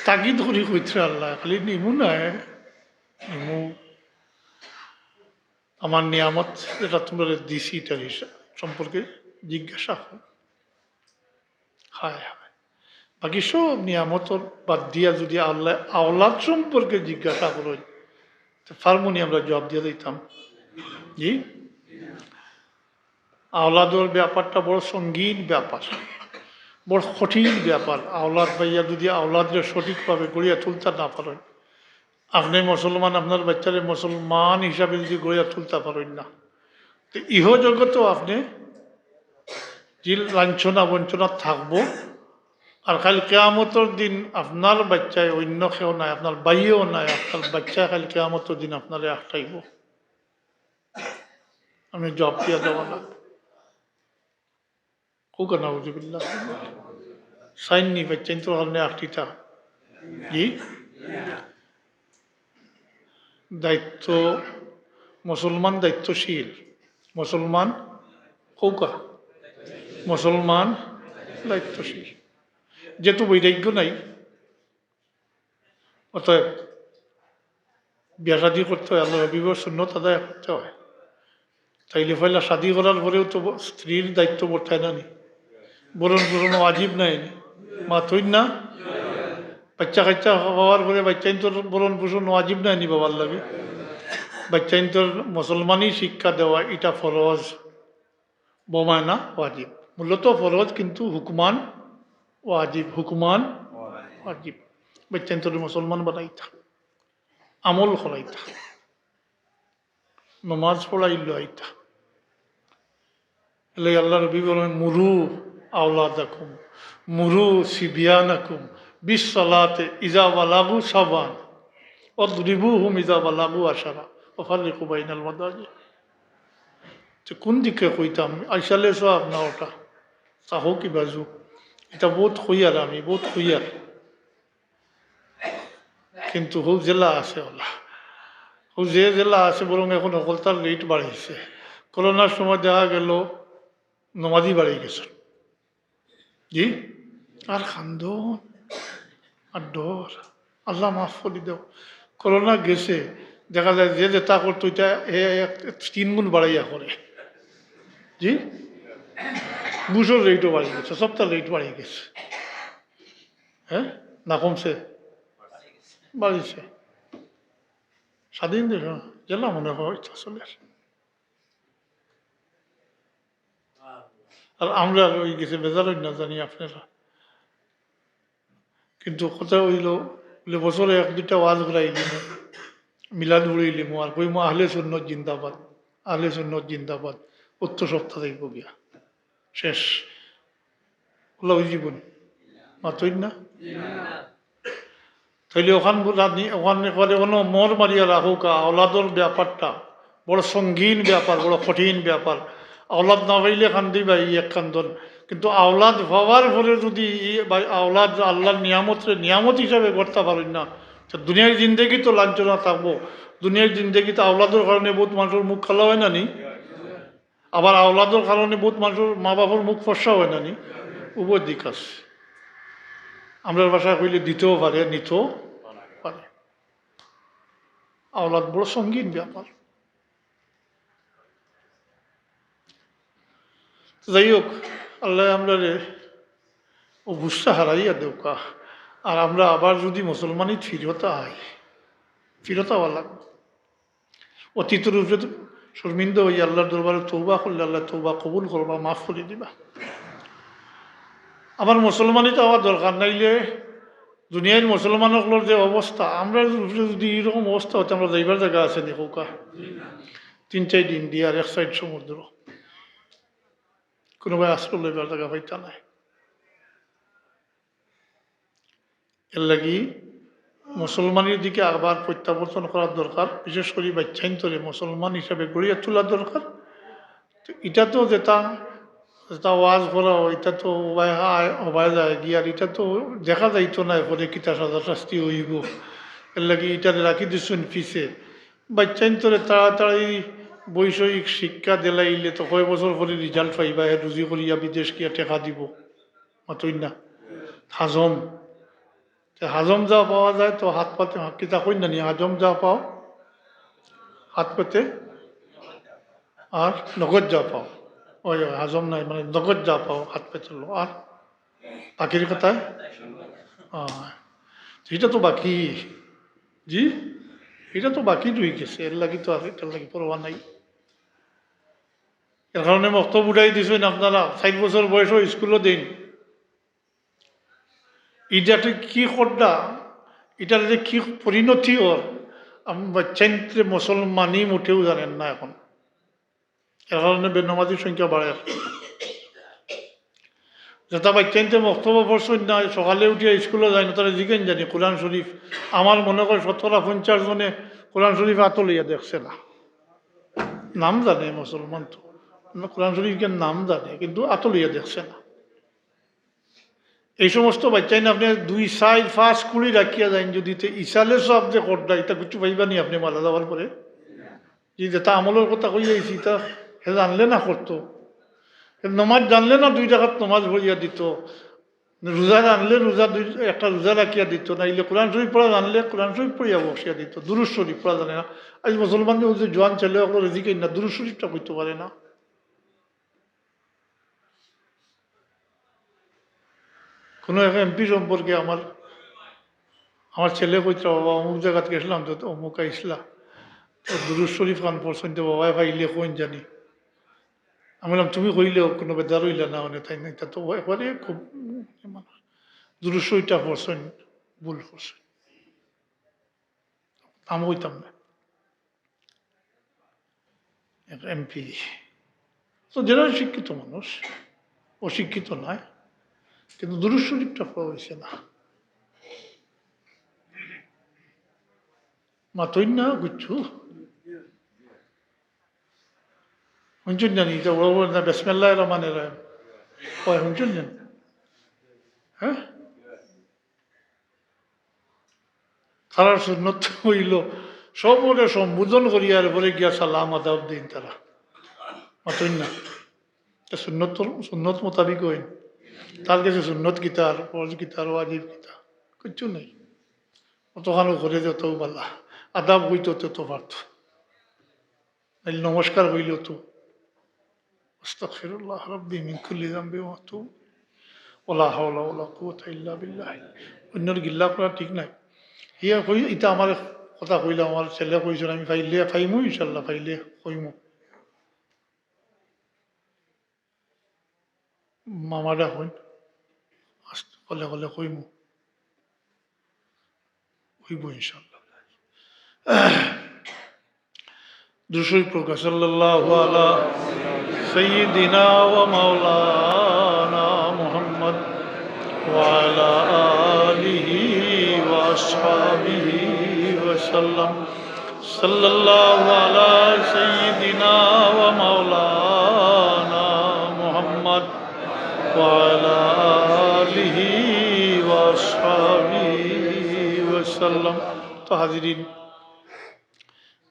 তাগিদ করি কইতরে আল্লায়, খালি নিমু নায়, নিমু। আমার নিয়ামত যেটা তুমরারে দিছি, ইটার হিসাব সম্পর্কে জিজ্ঞাসা করমু। হায় হায়, বাকি সব নিয়ামতর বাদ দিয়া যুদি আল্লায় আওলাদ সম্পর্কে জিজ্ঞাসা করইন, তে পারমুনি আমরা জবাব দিয়া দিতাম? জি, আওলাদর ব্যাপারটা বড় সঙ্গীন ব্যাপার, বড় কঠিন ব্যাপার। আওলাদ পাইয়া যুদি আওলাদরে সঠিকভাবে গড়িয়া তুলতা না পারইন, আপনে মুসলমান, আপনার বাচ্চারে মুসলমান হিসাবে যুদি গড়িয়া তুলতা পারইন না, তে ইহ জগতো আপনে যে লাঞ্ছনা বঞ্চনা থাকবো, আর কাইল কিয়ামতর দিন আপনার বাচ্চায় অন্য কেউ নায়, আপনার ভাইও নায়, আপনার বাচ্চায় কাইল কিয়ামতর দিন আপনারে আটকাইবো। আমি জবাব দিয়া দেওয়া লাগবো। কউক্কা নাউজুবিল্লাহ। চাইননি বাচ্চাইন্তর কারণে আটকিতা? জি? দায়িত্ব, মুসলমান দায়িত্বশীল। মুসলমান কউক্কা, মুসলমান দায়িত্বশীল। যেহেতু বৈরাগ্য নাই, অতএব বিয়া শাদী করতে হয়, আল্লাহর হাবিবর সুন্নত আদায় করতে হয়। তাইলে পয়লা শাদী করার পরেও তো ব-, স্ত্রীর দায়িত্ব বর্তায় না নি? ভরণ পোষণ ওয়াজিব নায় নি? মাতইন না? বাচ্চা কাচ্চা হওয়ার পরে বাচ্চাইন্তর ভরণ পোষণ ওয়াজিব নায় নি বাবার লাগি? বাচ্চাইন্তর মুসলমানি শিক্ষা দেওয়া, ইটা ফরজ, বমায় না ওয়াজিব। মূলত ফরজ, কিন্তু হুকুমান ওয়াজিব, হুকুমান ওয়াজিব। বাচ্চাইন্তরে মুসলমান বানাইতা, আমল করাইতা, নমাজ পড়াইল আইতা। এলে আল্লাহর নবী বলেন, "মুরু আওলাদাকুম, মুরু সিবিয়ানাকুম বিসসালাতে ইজা বালাগু সাবান, ওয়াদরিবুহুম ইজা বালাগু আশারা, ওয়াফাররিকু বাইনাল মাদাজি।" তো কোন দিকে কইতাম? আইসালে সব না ওটা, চাহো কি বাজু? এটা বহুত কইয়ার আমি, বহুত কইয়ার। কিন্তু হউ জেলা আছে ওলা। হউ যে জেলা আছে, বরং এখন হকলতার রেট বাড়াইছে। করোনার সময় দেখা গেল নমাজি বাড়ি গেছে। জি? আর খান্দন, আর ডর। আল্লাহ মাফ করি দেও। করোনা গেছে, দেখা যায় যে যেটা করতো, এটা এ এক, তিন গুণ বাড়াইয়া করে। জি? বুশর রেটও বাড়ি গেছে, সবটার রেট বাড়ি গেছে। হ্যাঁ? না কমছে? বাড়িছে। স্বাধীন দেশ, হ্যাঁ, জেলা মনে হয় ইচ্ছা চলে আসে। আর আমরা ওই গেছে বেজার হই না জানি আপনারা। কিন্তু কথা হইল, বলে বছরে এক দুইটা ওয়াজ ঘুরাই দিব, মিলাদ ঘুরাই দিব, আর কইমু, "আহলে সুন্নত জিন্দাবাদ, আহলে সুন্নত জিন্দাবাদ।" উত্তর সপ্তাহ দেখবো গিয়া। শেষ। ওলা ওই জীবন। মাতইন না? তাইলে ওখান রাত নি-, ওখান একবারে কোনো মোর মারিয়া রাখুকা, আওলাদর ব্যাপারটা বড় সঙ্গীন ব্যাপার, বড় কঠিন ব্যাপার। আওলাদ না পাইলে কান্দি ভাই এক কান্দন, কিন্তু আওলাদ পাওয়ার পরে যদি ই ভাই আওলাদ আল্লাহর নিয়ামতরে নিয়ামত হিসাবে গড়তা পারইন না, তো দুনিয়ার জিন্দেগি তো লাঞ্ছনা থাকবো। দুনিয়ার জিন্দেগিতে আওলাদর কারণে বহুত মানুষর মুখ কালা হয় না নি? আবার আওলাদর কারণে বহুত মানুষর মা বাপর মুখ ফর্সা হয় না নি? উভয় দিক আছে। আমরার ভাষায় কইলে দিতেও পারে, নিতেও পারে। আওলাদ বড় সঙ্গীন ব্যাপার। যাই হোক, আল্লাহ আমরারে ও বুঝতে হারাইয়া দেউকা। আর আমরা আবার যদি মুসলমানি ফিরত আই, ফিরত আওয়া লাগবো। অতীতর উপরে তো শর্মিন্দা হই আল্লাহর দরবারে তৌবা করলে আল্লাহ তৌবা কবুল করবা, মাফ করে দিবা। আবার মুসলমানি তো আওয়া দরকার, নাইলে দুনিয়ার মুসলমান অকলর যে অবস্থা, আমরার উপরে যদি এইরকম অবস্থা হতে, আমরা যাইবার জাগা আছে নি কউক্কা? তিন চাইর ইন্ডিয়ার এক সাইড সমুদ্র, কোনোবায় আশ্রয় লইবার জাগা পাইতা নাই। এর লাগি মুসলমানির দিকে আবার প্রত্যাবর্তন করার দরকার, বিশেষ করি বাচ্চাইন্তরে মুসলমান হিসাবে গড়িয়া তোলার দরকার। তো এটা তো যেটা, যেটা ওয়াজ করা হয়, এটা তো হবায় আয়, হবায় যায় গিয়া, আর এটা তো দেখা যাইতো না এরপরে কিতা সাজা শাস্তি হইব। এর লাগি এটা রাখি দিছুন পিছে। বাচ্চাইন্তরে তাড়াতাড়ি বৈষয়িক শিক্ষা দিলাইলে তো কয় বছর পরে রেজাল্ট পাইবা, হে রুজি করিয়া বিদেশ গিয়া টেকা দিব। মাতইন না। হাজম। তে হাজম যা পাওয়া যায় তো হাত পাতে, কিতা কইন না নি, হাজম যা পাও হাত পেতে, আর নগদ যা পাও। ওই, ওই, হাজম নাই, মানে নগদ যা পাও হাত পেতে লো। আর বাকির কথায়, হ্যাঁ, ইটা তো বাকি, জি, ইটা তো বাকি রই গেছে, এর লাগি তো আর ইটার লাগি পরোয়া নাই। এর কারণে মক্তব উঠাই দিছইন আপনারা, চাইর বছর বয়সও স্কুলো দেইন। ইটাতে কি করডা, ইটার যে কি পরিণতি অর, আম-, বাচ্চাইন্তে মুসলমানি মুটেও জানইন না এখন। এর কারণে বেনমাজির সংখ্যা বাড়ের। যেটা বাচ্চাইন্তে মক্তবো পড়ছইন না, সকালে উঠিয়া স্কুলো যাইন, তারা জিগাইন জানি কোরআন শরীফ। আমার মনে কয় শতকরা পঞ্চাশ জনে কোরআন শরীফ আতো লইয়া দেখছে না, নাম জানে মুসলমান তো, কোরআন শরীফ কেন নাম জানে, কিন্তু আতো লইয়া দেখছে না। এই সমস্ত বাচ্চাইন আপনে দুই, চাইর, পাঁচ, কুড়ি রাখিয়া যাইন, যদি তে ইসালে সব যে করডা, ইটা কিছু পাইবা নি আপনে মারা যাওয়ার পরে? যে যেটা আমলর কথা কইয়া আইছি, ইটা হে জানলে না করতো। হে নমাজ জানলে না, দুই রাকাত নমাজ পড়িয়া দিত। রোজা জানলে রোজা দুই, একটা রোজা রাখিয়া দিত, নাইলে কোরআন শরীফ পড়া জানলে কোরআন শরীফ পড়িয়া বসিয়া দিত। দুরূদ শরীফ পড়া জানে না। আজ মুসলমান যে ওই যে জোয়ান ছেলে অকল রেজিকে না, দুরূদ শরীফটা কইতে পারে না। কোনো এক এমপি সম্পর্কে আমার, আমার ছেলে কইতরা, "বাবা, অমুক জাগাত গেছিলাম তো, তো অমুক আইসলা, তো দুরূদ শরীফ খান পড়ছইন তো বাবা, পাইলে কইন জানি।" আমি বললাম, "তুমি কইলেও কোনো বেজার অইলা না, মানে তাই না, ইটা তো একবারে খুব, উম, মানুষ দুরূদ শরীফটা পড়ছইন, ভুল পড়ছইন।" নাম কইতাম না। এক এমপি। তো যারা শিক্ষিত মানুষ, অশিক্ষিত নয়, কিন্তু দুরূদ শরীফটা পড়া হইছে না। মাতইন না কিচ্ছু। হুনছইন জানি, ইটা বড় বড় না, বিসমিল্লাহির রহমানির রহিম। কয় হুনছইন জানি? হ্যাঁ? তারার সুন্নত অইলো, সবরে সম্বোধন করিয়া এরপরে গিয়া সালাম আদাব দেইন তারা। মাতইন না। তা সুন্নত তো, সুন্নত মোতাবিক অইন। তার গেছে সুন্নত কিতা, ফরজ কিতা, ওয়াজিব কিতা, কিচ্ছু নাই। অতখানো করে যত বালা, আদাব অইতো তত পারতো। নাইলে নমস্কার অইলো তো, "আস্তাগফিরুল্লাহ রাব্বি মিন কুল্লি যামবি ওয়া আতুবু, ওয়ালা হাওলা ওয়ালা কুওয়াতা ইল্লা বিল্লাহ।" অন্যর গিল্লা করা ঠিক নাই। ইয়া কই, ইটা আমার কথা কইলাম, আমার ছেলে কইছইন, আমি পাইলে পাইমু, ইনশাআল্লাহ পাইলে কইমু। মামারা কইন, আস্তে কলে কলে কইমু। অইবো ইনশাআল্লাহ। দুরূদ শরীফ পড়ুক্কা, সাল্লাল্লাহু আলা সাইয়্যিদিনা ওয়া মাওলানা মুহাম্মদ ওয়া আলা আলিহি ওয়া আসহাবিহি ওয়া সাল্লাম। সাল্লাল্লাহু আলা সাইয়্যিদিনা ওয়া মাওলানা মুহাম্মদ ওয়া আলা আলিহি ওয়া আসহাবিহি ওয়া সাল্লাম। তো হাজিরিন,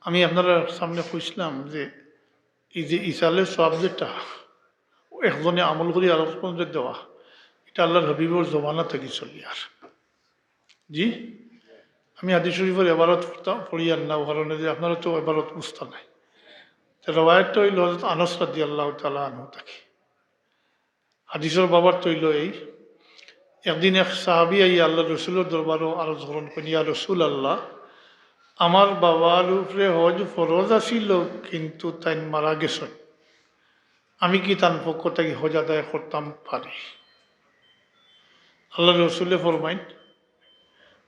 আমি আপনারার সামনে কইছিলাম যে এই যে ইসালে সওয়াব যেটা, একজনে আমল করি আরকজনরে দেওয়া, ইটা আল্লাহর হাবিবর জমানা থাকি চলিয়ার। জি, আমি হাদিস শরীফর এবারত পড়তাম, পড়িয়ার না, ও কারণে যে আপনারা তো এবারত বুঝতা নাই। তো রওয়ায়াতটা অইলো হযরত আনাস রাদিয়াল্লাহু তাআলা আনহু থাকি। হাদিসর বাবার্ত অইলো এই, একদিন এক সাহাবী আইয়া আল্লাহর রসুলর দরবারো আরজ করইন, কইন, "ইয়া রাসূলুল্লাহ, আমার বাবার উপরে হজ ফরজ আছিল, কিন্তু তাইন মারা গেছইন, আমি কি তান পক্ষ থাকি হজ আদায় করতাম পারি?" আল্লাহর রসুলে ফরমাইন,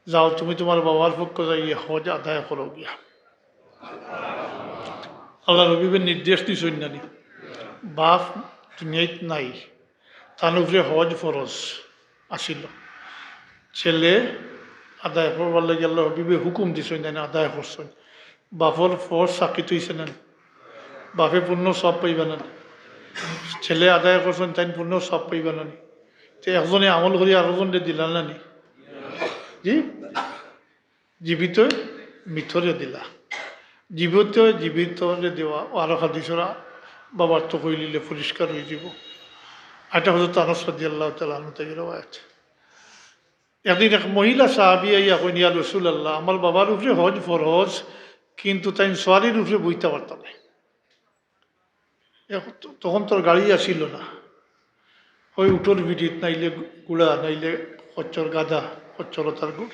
"যাও, তুমি তুমার বাবার পক্ষ যাইয়া হজ আদায় করো গিয়া।" আল্লাহর হাবিবে নির্দেশ দিছইন নানি, বাপ দুনিয়াত নাই, তান উপরে হজ ফরজ আছিল, ছেলে আদায় করবার লাগি আল্লাহর হাবিবে হুকুম দিছইন নানি, আদায় করছইন। বাপর ফরজ সাকিত অইছে নানি, বাপে পূর্ণ সওয়াব পাইবা নানি, ছেলে আদায় করছইন, তাইন পূর্ণ সওয়াব পাইবা নানি। তে একজনে আমল করি আরকজনরে দিলা নানি? জি, জীবিত মৃতরে দিলা। জীবিত, জীবিত যে দেওয়া, ও আরো হাদিসরা বাবার তো কইলিলে পরিষ্কার হয়ে যাব। এটা হযরত আনাস রাদিয়াল্লাহু তাআলা আনহু থেকে রওয়ায়াত। একদিন এক মহিলা সাহাবী আইয়া কইন, "ইয়া রাসূলুল্লাহ, আমার বাবার উপরে হজ ফরজ, কিন্তু তাইন সোয়ারির উপরে বইতা পারতা নায়।" এখন তো, তখন তোর গাড়ি আসিল না, ওই উটর পিঠিত, নাইলে ঘুড়া, নাইলে খচ্চর গাধা, খচ্চর তার গুড়।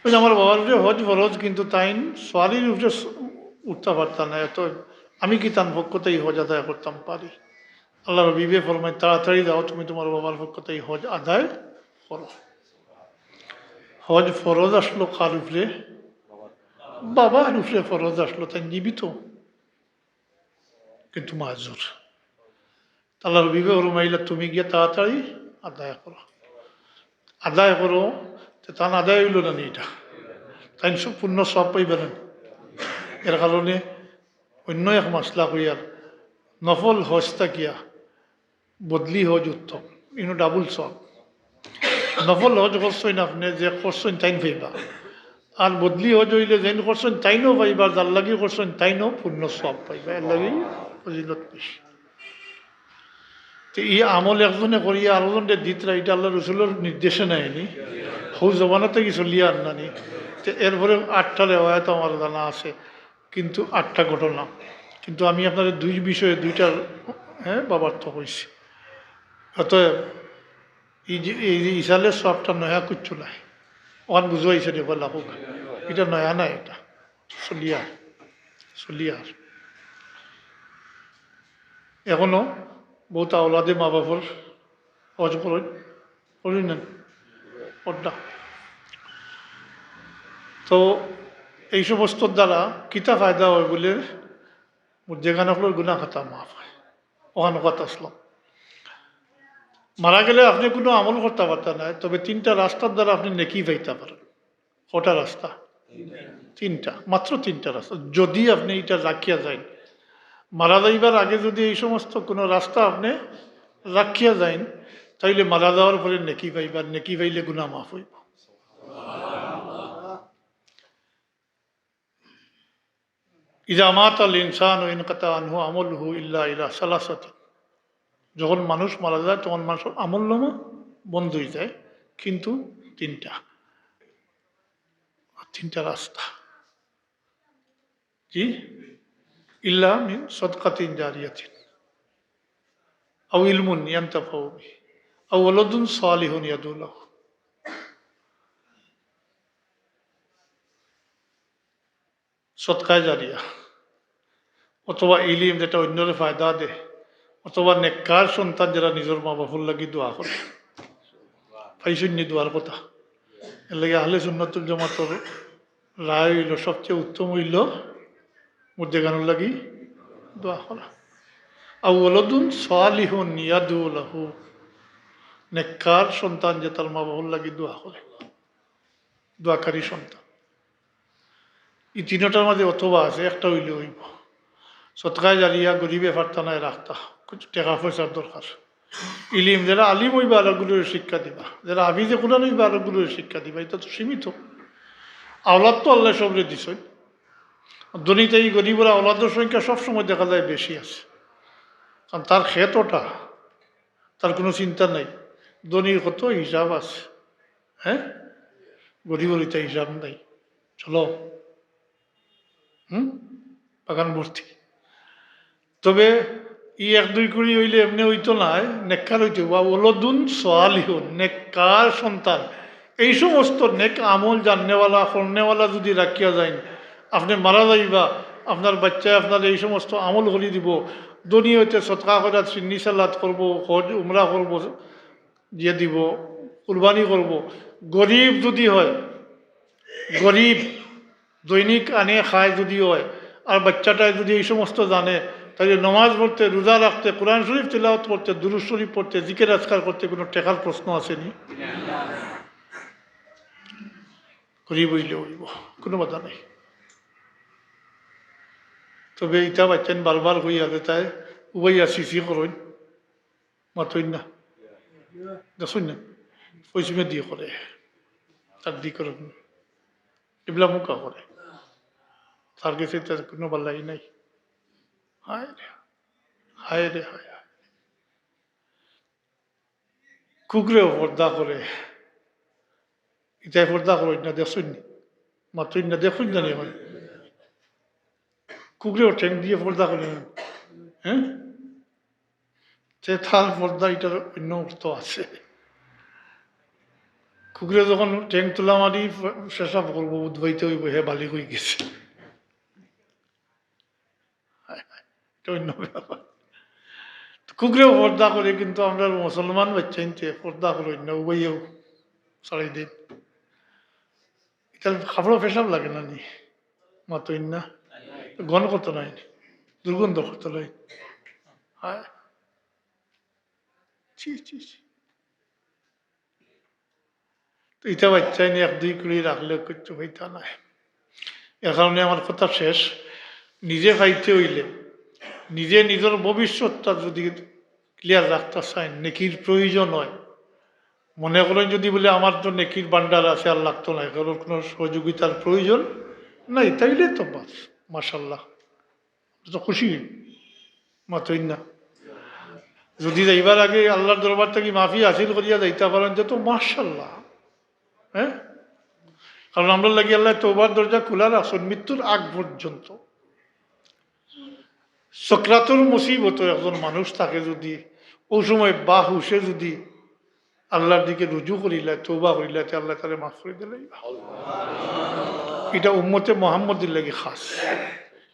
ওই যে আমার বাবার উপরে হজ ফরজ, কিন্তু তাইন সোয়ারির উপরে স-, উঠতা পারতা না, এত আমি কি তান পক্ষ থেকে হজ আদায় করতাম পারি? আল্লাহর হাবিবে ফরমায়, "তাড়াতাড়ি যাও, তুমি তোমার বাবার পক্ষ থেকে হজ আদায় করো।" হজ ফরজ আসলো কার উপরে? বাবার উপরে ফরজ আসলো, তাইন জীবিত। কিন্তু মাজুর। আল্লাহর হাবিবে ফরমাইলা, "তুমি গিয়া তাড়াতাড়ি আদায় করো।" আদায় করো, তে তান আদায় হইল না নি এটা? তাইন সব পূর্ণ সওয়াব পাইবা না নি? এর কারণে অন্য এক মাসলা কইয়ার, নফল হজ থাকিয়া বদলি হজ উত্তম, ইনো ডাবল সওয়াব। নফল হজ করছইন আপনে, যে করছইন তাইন পাইবা। আর বদলি হজ হইলে যেইন করছইন তাইনও পাইবা, যার লাগি করছইন তাইনও পূর্ণ সওয়াব পাইবা, এর লাগি ফজিলত বেশি। তে ই আমল একজনে করিয়া আরোজনরে দিতরা, ইটা আল্লাহ রসুলর নির্দেশে নায় নি, হউ জমানা থাকি চলিয়া আনরা নি। তে এরপরে আটটা রেওয়ায়ত আমার জানা আছে। কিন্তু আটটা ঘটনা। কিন্তু আমি আপনারে দুই বিষয়ে দুইটার, হ্যাঁ, বাবার তো কইছি। অতএব এই যে, এই যে ইসালের সওয়াবটা নয়া কিচ্ছু নাই। ওখান বুঝাইছে নি, বলা হোক, এটা নয়া না, এটা চলিয়ার, চলিয়ার। এখনো বহুত আওলাদে মা বাবার হজ করইন, করইন না? পর্দা। তো এই সমস্ত দ্বারা কিতা ফায়দা হয় বলে, মুর্দেগান অকলর গুনাহ খাতা মাফ হয়। ওখান কথা আসলাম, মারা গেলে আপনে কোনো আমল করতা পারতা নায়, তবে তিনটা রাস্তার দ্বারা আপনে নেকি পাইতা পারইন। কটা রাস্তা? তিনটা, মাত্র তিনটা রাস্তা। যদি আপনে এটা রাখিয়া যাইন, মারা যাইবার আগে যদি এই সমস্ত কোনো রাস্তা আপনে রাখিয়া যাইন, তাইলে মারা যাওয়ার পরে নেকি পাইবা, নেকি পাইলে গুনাহ মাফ হইব। ইযা মাতাল ইনসানু ইনকাতা আনহু আমালুহু ইল্লা ইলা সালাসাতিন। যখন মানুষ মারা যায়, তখন মানুষর আমল নামা বন্ধ হয়ে যায়, কিন্তু তিনটা, তিনটা রাস্তা। জি, ইল্লা মিন সদকাতিন জারিয়াতিন, আও ইলমুন ইয়ান্তাফাউ বিহি, আও ওয়ালাদুন সালিহুন ইয়াদউ লাহু। সদকায়ে জারিয়া, অথবা ইলিম যেটা অন্যরে ফায়দা দে, অথবা নেককার সন্তান যেটা নিজর মা বাপর লাগি দোয়া করে। পাইছইন নি দোয়ার কথা? এর লাগি আহলে সুন্নাতুল জামাতর রায় হইল, সবচেয়ে উত্তম হইল মুর্দেগানর লাগি দোয়া করা। আও ওয়ালাদুন সালিহুন ইয়াদউ লাহু, নেককার সন্তান যে তার মা বাপর লাগি দোয়া করে, দোয়াকারী সন্তান। এই তিনটার মাঝে অথবা আছে, একটা হইলে হইব। সদকায়ে জারিয়া, গরিবে পারতা নায় রাখতা, কিছু টেকা পয়সার দরকার। ইলিম, যারা আলিম হইবা, আরোগুলোরে শিক্ষা দিবা, যারা হাফিজে কোরআন হইবা, আরোগুলোরে শিক্ষা দিবা, এটা তো সীমিত। আওলাদ তো আল্লাহ সবরে দিছইন। ধনী তাই গরিবর আওলাদর সংখ্যা সবসময় দেখা যায় বেশি আছে, কারণ তার খেত ওটা, তার কোনো চিন্তা নাই। ধনীর কত হিসাব আছে, হ্যাঁ, গরিবর এটা হিসাব নাই। চলো, হুম, বাগান ভর্তি। তবে এই এক দুই কুড়ি হইলে এমনি হইতো নায়, নেককার হইতে হইব। ওয়ালাদুন সালিহুন, নেককার সন্তান। এই সমস্ত নেক আমল জাননেওয়ালা, করনেওয়ালা যদি রাখিয়া যাইন, আপনে মারা যাইবা, আপনার বাচ্চায় আপনার এই সমস্ত আমল করি দিব। ধনী হইতে সদকা করাত, সিন্নি সালাত করব, হজ উমরা করব, দিয়ে দিব, কুরবানি করব। গরিব যদি হয়, গরিব দৈনিক আনে খায় যদি হয়, আর বাচ্চাটায় যদি এই সমস্ত জানে, তাহলে নমাজ পড়তে, রোজা রাখতে, কোরআন শরীফ তিলাওয়াত করতে, দুরূদ শরীফ পড়তে, জিকির আজকার করতে কোনো টেকার প্রশ্ন আছে নি? গরিব হইলে হইব, কোনো বাধা নাই। তবে ইটা বাচ্চাইন বারবার কইয়া দে, তাই উবাইয়া সিসি করইন। মাতইন না, দেখছইন না, পশ্চিমে দিয়ে করে, তার দিয়ে করে, কিবলা মুখা করে। তার গেছে তার কোনো বালাই নাই। হায় রে, হায় রে, হায়, হায়। কুকুরেও পর্দা করে, ইতায় পর্দা করইন না, দেখছইন নি? মাতইন না, দেখছইন না নি? কুকুরেও ঠেং দিয়া পর্দা করে না, হ্যাঁ? তে তার পর্দা ইটার অন্য অর্থ আছে। কুকুরে যখন ঠেং তুলা মারি পেশাব করবো, উদ্বাইতে অইবো, হে বালিগ অইগেছে। ইটা অন্য ব্যাপার। তো কুকুরেও পর্দা করে, কিন্তু আমরার মুসলমান বাইচ্চাইন্তে পর্দা করইন না, উবাইয়াউ ছাড়ি দেইন। ইতার কাপড়ো পেশাব লাগে না নি? মাতইন না। গন্ধ করতো নায় নি? দুর্গন্ধ করতো নায়? হায়। ছি, ছি, ছি। তো ইতা বাইচ্চাইন এক দুই কুড়ি রাখলে কিচ্ছু অইতা নায়। এর কারণে আমার কথা শেষ। নিজে পাইতে অইলে, নিজে নিজর ভবিষ্যৎটা যদি clear রাখতা চাইন, নেকির প্রয়োজন অয়, মনে করইন যদি বলে, "আমার তো নেকির ভান্ডার আছে, আর লাগতো নায়, কারোর কোনো সহযোগিতার প্রয়োজন নাই", তাইলে তো বাস, মাশাআল্লাহ, তো খুশি, মাতইন না। যদি যাইবার আগে আল্লাহর দরবার থাকি মাফি হাসিল করিয়া যাইতা পারইন, তে তো মাশাআল্লাহ। হ্যাঁ, কারণ আমরার লাগি আল্লায় তওবার দরজা খোলা রাখছইন মৃত্যুর আগ পর্যন্ত। সকরাতুল মুসিবতো একজন মানুষ থাকে, যদি অউ সময় বাহুশে যদি আল্লাহর দিকে রুজু করিলায়, তওবা করিলায়, তে আল্লায় তারে মাফ করি দিলাইবা। ইটা উম্মতে মুহাম্মদীর লাগি খাস,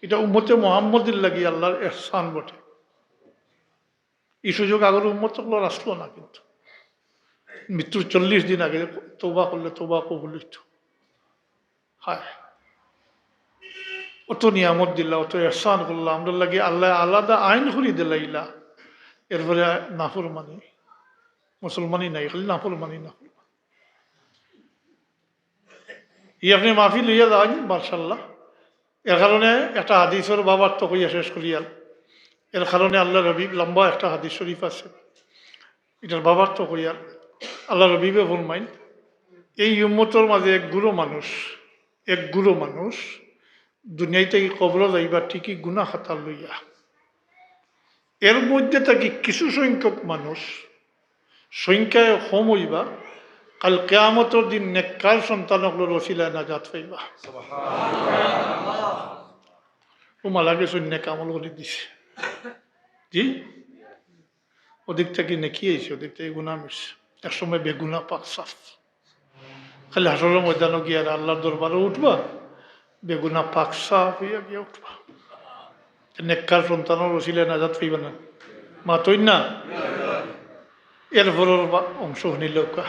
ইটা উম্মতে মুহাম্মদীর লাগি আল্লাহর এহসান বটে। ই সুযোগ আগর উম্মত অকলর আছলো না, কিন্তু মৃত্যুর চল্লিশ দিন আগে তওবা করলে তওবা কবুল অইতো। হায়, অত নিয়ামত দিলা, অত এহসান করলা, আমরার লাগি আল্লায় আলাদা আইন করি দিলাইলা। এরপরে নাফরমানি, মুসলমানি নাই, খালি নাফরমানি, নাফরমানি। ই আপনে মাফি লইয়া যাইন, মাশাআল্লাহ। এর কারণে একটা হাদিসর বাবার্থ কইয়া শেষ করিয়ার। এর কারণে আল্লাহর হাবিব লম্বা একটা হাদিস শরীফ আছে, ইটার বাবার্থ কইয়ার। আল্লাহর হাবিবে ফরমাইন, এই উম্মতর মাঝে এক গুরু মানুষ, এক গুরু মানুষ দুনিয়া থাকি কবরো যাইবা ঠিকই গুনা খাতা লইয়া। এর মধ্যে থাকি কিছু সংখ্যক মানুষ, সংখ্যায় কম অইবা, কাল কিয়ামতর দিন নেককার সন্তান অকলর ওসিলায় নাজাত পাইবা। ও মারা গেছইন, নেক আমল করি দিছে। জি, অদিক থাকি নেকি আইছে, অদিক থাকি গুনা মিশছে। এক সময় বেগুনা পাক সাফ। খালি হাশরর ময়দানো গিয়া আর আল্লাহর দরবারো উঠবা, বেগুনা পাক সাফ অইয়া গিয়া উঠবা। তে নেককার সন্তানর ওসিলায় নাজাত পাইবা না? মাতইন না? এরপরর বা-, অংশ হুনিলাউক্কা।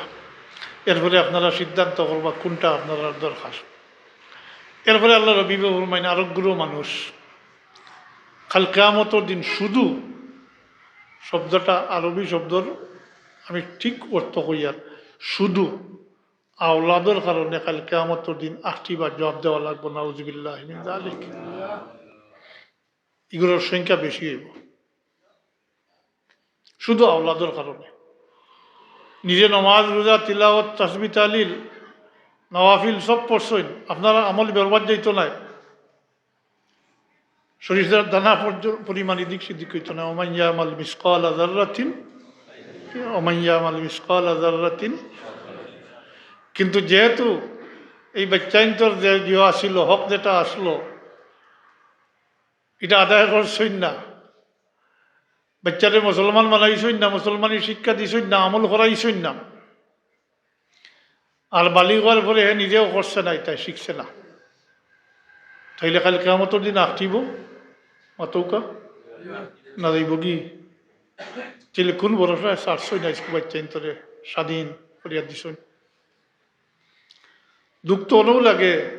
এরপরে আপনারা সিদ্ধান্ত করবা কোনটা আপনারার দরকার। এরপরে আল্লাহর হাবিবে ফরমাইন, আরক গুরু মানুষ কাল কিয়ামতর দিন শুধু শব্দটা আরবি শব্দর আমি ঠিক অর্থ কইয়ার, শুধু আওলাদর কারণে কাল কিয়ামতর দিন আখটিবা, জবাব দেওয়া লাগবো, নাউজুবিল্লাহি মিন যালিক। ইগুলোর সংখ্যা বেশি অইবো শুধু আওলাদর কারণে। নিজে নমাজ, রোজা, তিলাওয়াত, তাসবিহ, তাহলিল, নওয়াফিল সব পড়ছইন, আপনার আমল বরবাদ যাইতো নায়। সরিষার দানা পর্য-, পরিমাণ এদিক সেদিক অইতো নায়। ওমান ইয়ামাল মিসকালা যাররাতিন, ওমান ইয়ামাল মিসকালা যাররাতিন। কিন্তু যেহেতু এই বাচ্চাইন্তর যে ইয়ে আসিল, হক যেটা আসলো, এটা আদায় করছইন না, বাচ্চারে মুসলমান বানাইছইন না, মুসলমানি শিক্ষা দিছইন না, আমল করাইছইন না, আর বালিগ অওয়ার পরে হে নিজেও করছে না, ইটা শিখছে না, তাইলে কাল কিয়ামতর দিন আখটিবো, মাতউক্কা, না যাইবোগি? তাইলে কোন ভরসায় ছাড়ছইন না স্কুল বাচ্চাইন্তরে স্বাধীন করিয়া দিছইন? দুখ তো অনেও লাগে।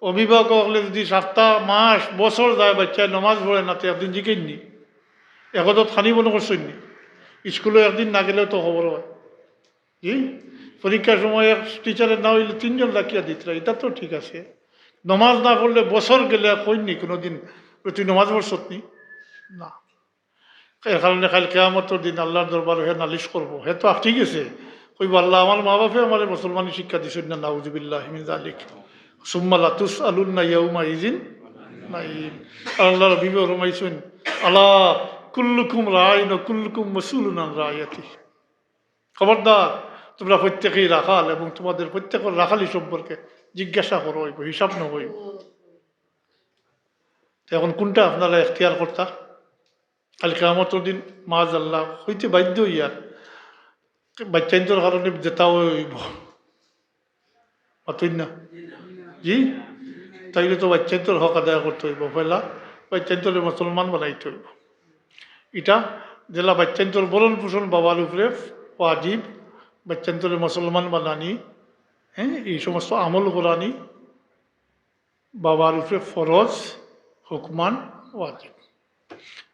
অভিভাবক অকলে যদি সাপ্তা, মাস, বছর যায়, বাচ্চায় নমাজ পড়ে না, তে একদিন জিকাইন নি, একদত খানি বন্ধ করছইন নি? স্কুলো একদিন না গেলেও তো খবর অয়। জি, পরীক্ষার সময় এক টিচারে না অইলে তিনজন ডাকিয়া দিতরা, ইটা তো ঠিক আছে। নমাজ না পড়লে বছর গেলে আর কইন নি কোনোদিন, "তুই নমাজ পড়ছত নি?" না। এর কারণে কাল কিয়ামতর দিন আল্লাহর দরবারো হে নালিশ করবো। হে তো ঠিক আছে, কইবো, "আল্লাহ, আমার মা বাপে আমারে মুসলমানি শিক্ষা দিছইন না, নাউজুবিল্লাহি মিন যালিক। সুম্মা লাতুসআলুন্না ইয়াউমা ইযিন।" আল্লাহর হাবিবে ফরমাইছইন, "আলা কুল্লুকুম রাইন ওয়া কুল্লুকুম মাসউলুন আন রাইয়াতি।" খবরদার, তোমরা প্রত্যেকেই রাখাল এবং তোমাদের প্রত্যেকের রাখালি সম্পর্কে জিজ্ঞাসা করা অইবো, হিসাব নেওয়া অইবো। তো এখন কোনটা আপনারা এখতিয়ার করতা? কাল কিয়ামতর দিন মাআযাল্লাহ অইতে বাধ্য অইয়া বাচ্চাইন্তর কারণে যেতা অইবো। মাতইন না? জি? তাইলে তো বাচ্চাইন্তর হক আদায় করতে অইবো। পয়লা বাচ্চাইন্তরে মুসলমান বানাইতে অইবো। ইটা যেলা বাচ্চাইন্তর ভরণ পোষণ বাবার উপরে ওয়াজিব, বাচ্চাইন্তরে মুসলমান বানানি, হ্যাঁ, এই সমস্ত আমল করানি বাবার উপরে ফরজ, হুকমান ওয়াজিব।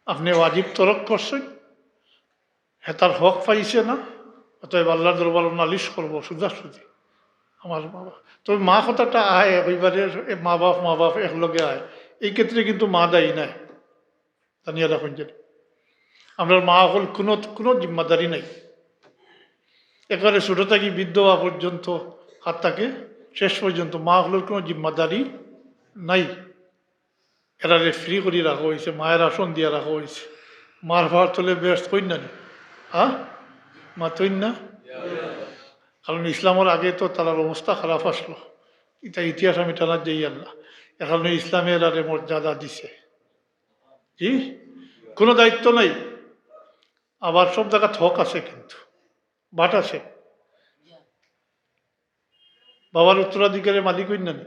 আপনে ওয়াজিব তরক করছইন, হেতার হক পাইছে না, অতএব আল্লাহর দরবারো নালিশ করবো সোজাসুজি। আমার বাবা, তবে মা কথাটা আয়, অইবারে এ মা বাপ, মা বাপ একলগে আয়, এই ক্ষেত্রে কিন্তু মা দায়ী নায়, জানিয়া রাখইন যে আমরার মা অকল কোনো, কোনো জিম্মাদারি নাই। একেবারে ছোট থাকি বৃদ্ধ অওয়া পর্যন্ত, হাত থাকি শেষ পর্যন্ত মা অকলর কোনো জিম্মাদারি নাই। এরারে ফ্রি করি রাখা অইছে, মায়ের আসন দিয়া রাখা অইছে। মার পার তলে বেহেস্ত কইন না নি? হ্যাঁ? মাতইন না? কারণ ইসলামর আগে তো তারার অবস্থা খারাপ আসলো, ইটা ইতিহাস আমি টানাত যাইয়ার না। এর কারণে ইসলামে এরারে মর্যাদা দিছে। জি, কোনো দায়িত্ব নাই। আবার সব জাগাত হক আছে, কিন্তু বাট আছে। বাবার উত্তরাধিকারে মালিক অইন না নি,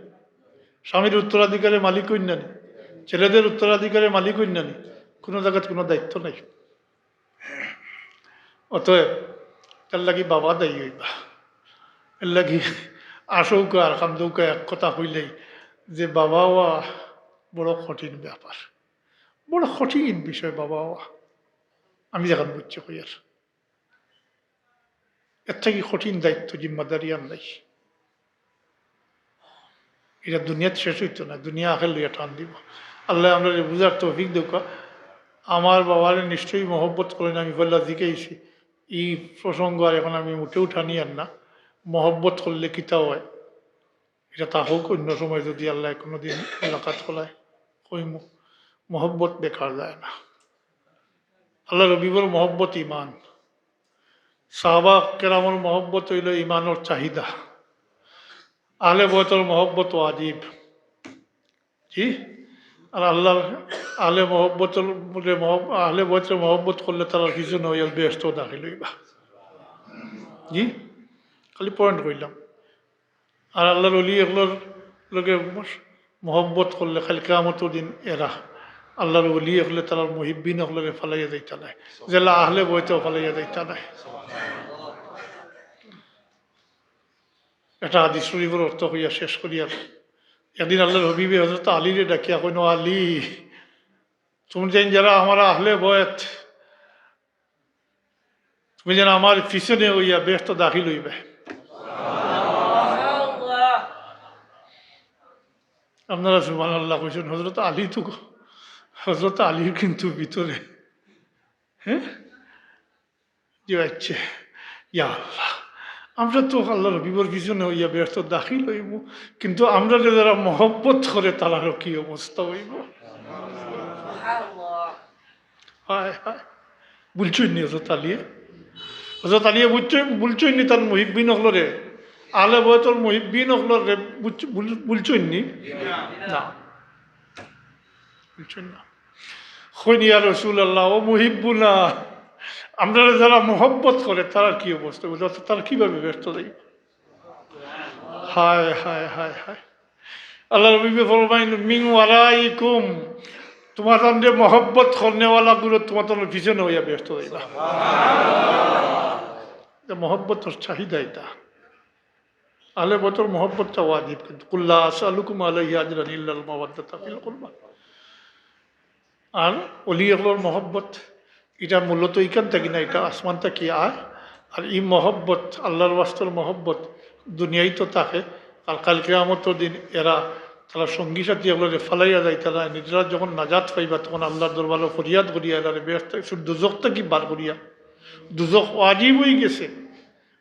স্বামীর উত্তরাধিকারে মালিক অইন না নি, ছেলেদের উত্তরাধিকারে মালিক অইন না নি, কোনো জাগাত কোনো দায়িত্ব নাই। অতএব এর লাগি বাবা দায়ী অইবা। এর লাগি আসৌকা আর কান্দৌকা এক কথা কইলেই যে বাবা অওয়া বড় কঠিন ব্যাপার, বড় কঠিন বিষয় বাবা অওয়া। আমি যেখান বুঝছি কইয়ার, এর থাকি কঠিন দায়িত্ব জিম্মাদারি আর নাই। ইটা দুনিয়াত শেষ অইতো না, দুনিয়া আখের লইয়া টান দিবো। আল্লায় আমরারে বুঝার তৌফিক দেউক্কা। আমার বাবারে নিশ্চয়ই মহব্বত করইন, আমি পয়লা জিকাইছি। ই প্রসঙ্গ আর এখন আমি মুটেও টানিয়ার না। মহব্বত করলে কিতা অয়, ইটা তা হোক, অন্য সময় যদি আল্লায় কোনোদিন মোলাকাত করায় কইমু। মহব্বত বেকার যায় না। আল্লাহর হাবিবর মহব্বত ইমান। সাহাবা কেরামর মহব্বত অইলো ইমানর চাহিদা। আহলে বয়তর মহব্বত ওয়াজিব। জি? আর আল্লাহর আহলে মহব্বতর, আহলে বয়তর মহব্বত করলে তারার পিছনে অইয়া বেহেস্তো দাখিল অইবা। জি? খালি পয়েন্ট কইলাম। আর আল্লাহর ওলি অকলর লগে মহব্বত করলে কাইল কিয়ামতর দিন এরা আল্লাহর ওলি অকলে তারার মুহিব্বিন অকলরে ফালাইয়া যাইতা নায়, যেলা আহলে বয়তেও ফালাইয়া যাইতা নায়। একটা হাদিস শরীফর অর্থ কইয়া শেষ করিয়ার। একদিন আল্লাহর হাবিবে হযরত আলীরে ডাকিয়া কইন, "আলী, তুমি যেইন যারা আমার আহলে বয়ত, তুমি যেন আমার পিছনে অইয়া বেহেস্তো দাখিল অইবায়।" আপনারা সুবহানাল্লাহ কইছইন, হযরত আলী তো, হযরত আলীর কিন্তু ভিতরে, হ্যাঁ? জি, আচ্ছা, ইয়া আল্লাহ, আমরা তো আল্লাহর হাবিবর পিছনে অইয়া বেহেস্তো দাখিল অইমু, কিন্তু আমরারে যারা মহব্বত করে তারারও কি অবস্থা অইবো? হায় হায়। বুলছইন নি হযরত আলীয়ে? হযরত আলীয়ে বুলছইন, বুলছইন নি তান মুহিব্বিন অকলরে? আহলে বয়তর মুহিব্বিন অকলরে বুলছ-, বুল-, বুলছইন নি? না। বুলছইন না। কইন, "ইয়া রাসূলুল্লাহ, ও মুহিব্বুনা, আমরারে যারা মহব্বত করে তারার কি অবস্থা?" বুলে, "তারা কিভাবে বেহেস্তো যাইবো?" হায়, হায়, হায়, হায়। আল্লাহর হাবিবে ফরমাইন, "মিন ওয়ারাইকুম", তুমাতানরে মহব্বত করনেওয়ালা গুলো তুমাতানর পিছনে অইয়া বেহেস্তো যাইবা। ইটা মহব্বতর চাহিদা ইটা। আহলে বয়তর মহব্বতটা ওয়াজিব, কিন্তু "কুল লা আসআলুকুম আলাইহি আজরান ইল্লাল মাওয়াদ্দাতা ফিল কুরবা।" আর ওলি অকলর মহব্বত, ইটা মূলত ইখান থাকি না, ইটা আসমান থাকি আয়। আর ই মহব্বত, আল্লাহর ওয়াস্তর মহব্বত, দুনিয়াইত থাকে। আর কাইল কিয়ামতর দিন এরা, তারা সঙ্গী সাথী অকলরে ফালাইয়া যাইতা নায়। নিজেরা যখন নাজাত পাইবা, তখন আল্লাহর দরবারো ফরিয়াদ করিয়া এরারে বেহেস্ত, দুজখ থাকি বার করিয়া, দুজখ ওয়াজিব অইগেছে,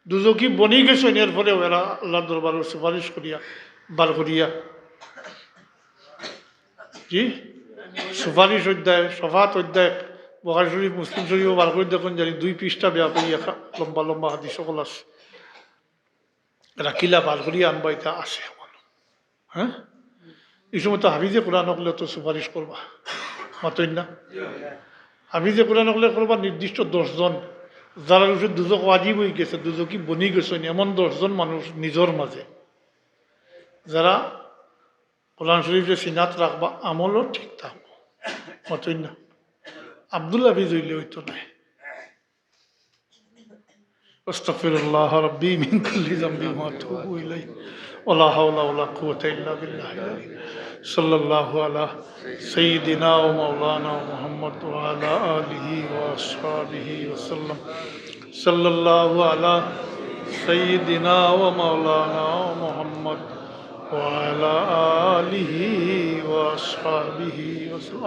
দুজখি বনি গেছইন, এরপরেও এরা আল্লাহর দরবারো সুপারিশ করিয়া, বার করিয়া। জি, সুপারিশ অধ্যায়, শফাত অধ্যায়, বুখারী শরীফ, মুসলিম শরীফও বার করি দেখইন, জানি দুই পৃষ্ঠা ব্যাপী এক লম্বা লম্বা হাদিস অকল আছে। রাখিলা বার করি আনবা, ইতা আছে অকল। হ্যাঁ, ই সময় তো হাফিজে কোরআন অকলে তো সুপারিশ করবা, মাতইন না? হাফিজে কোরআন অকলে করবা নির্দিষ্ট দশ জন, যারার উপরে দুজখ ওয়াজিব অইগেছে, দুজখি বনি গেছইন, এমন দশ জন মানুষ নিজর মাঝে, যারা কোরআন শরীফরে সিনাত রাখবা, আমলও ঠিক থাকবো। মাতইন না? আব্দুল হাফিজ অইলে অইতো নায়। أستغفر الله ربي من كل ذنب وأتوب إليه. ولا حول ولا قوة إلا بالله العلي. صلى الله على سيدنا ومولانا محمد وعلى آله وأصحابه وسلم. صلى الله على سيدنا ومولانا محمد وعلى آله وأصحابه وسلم.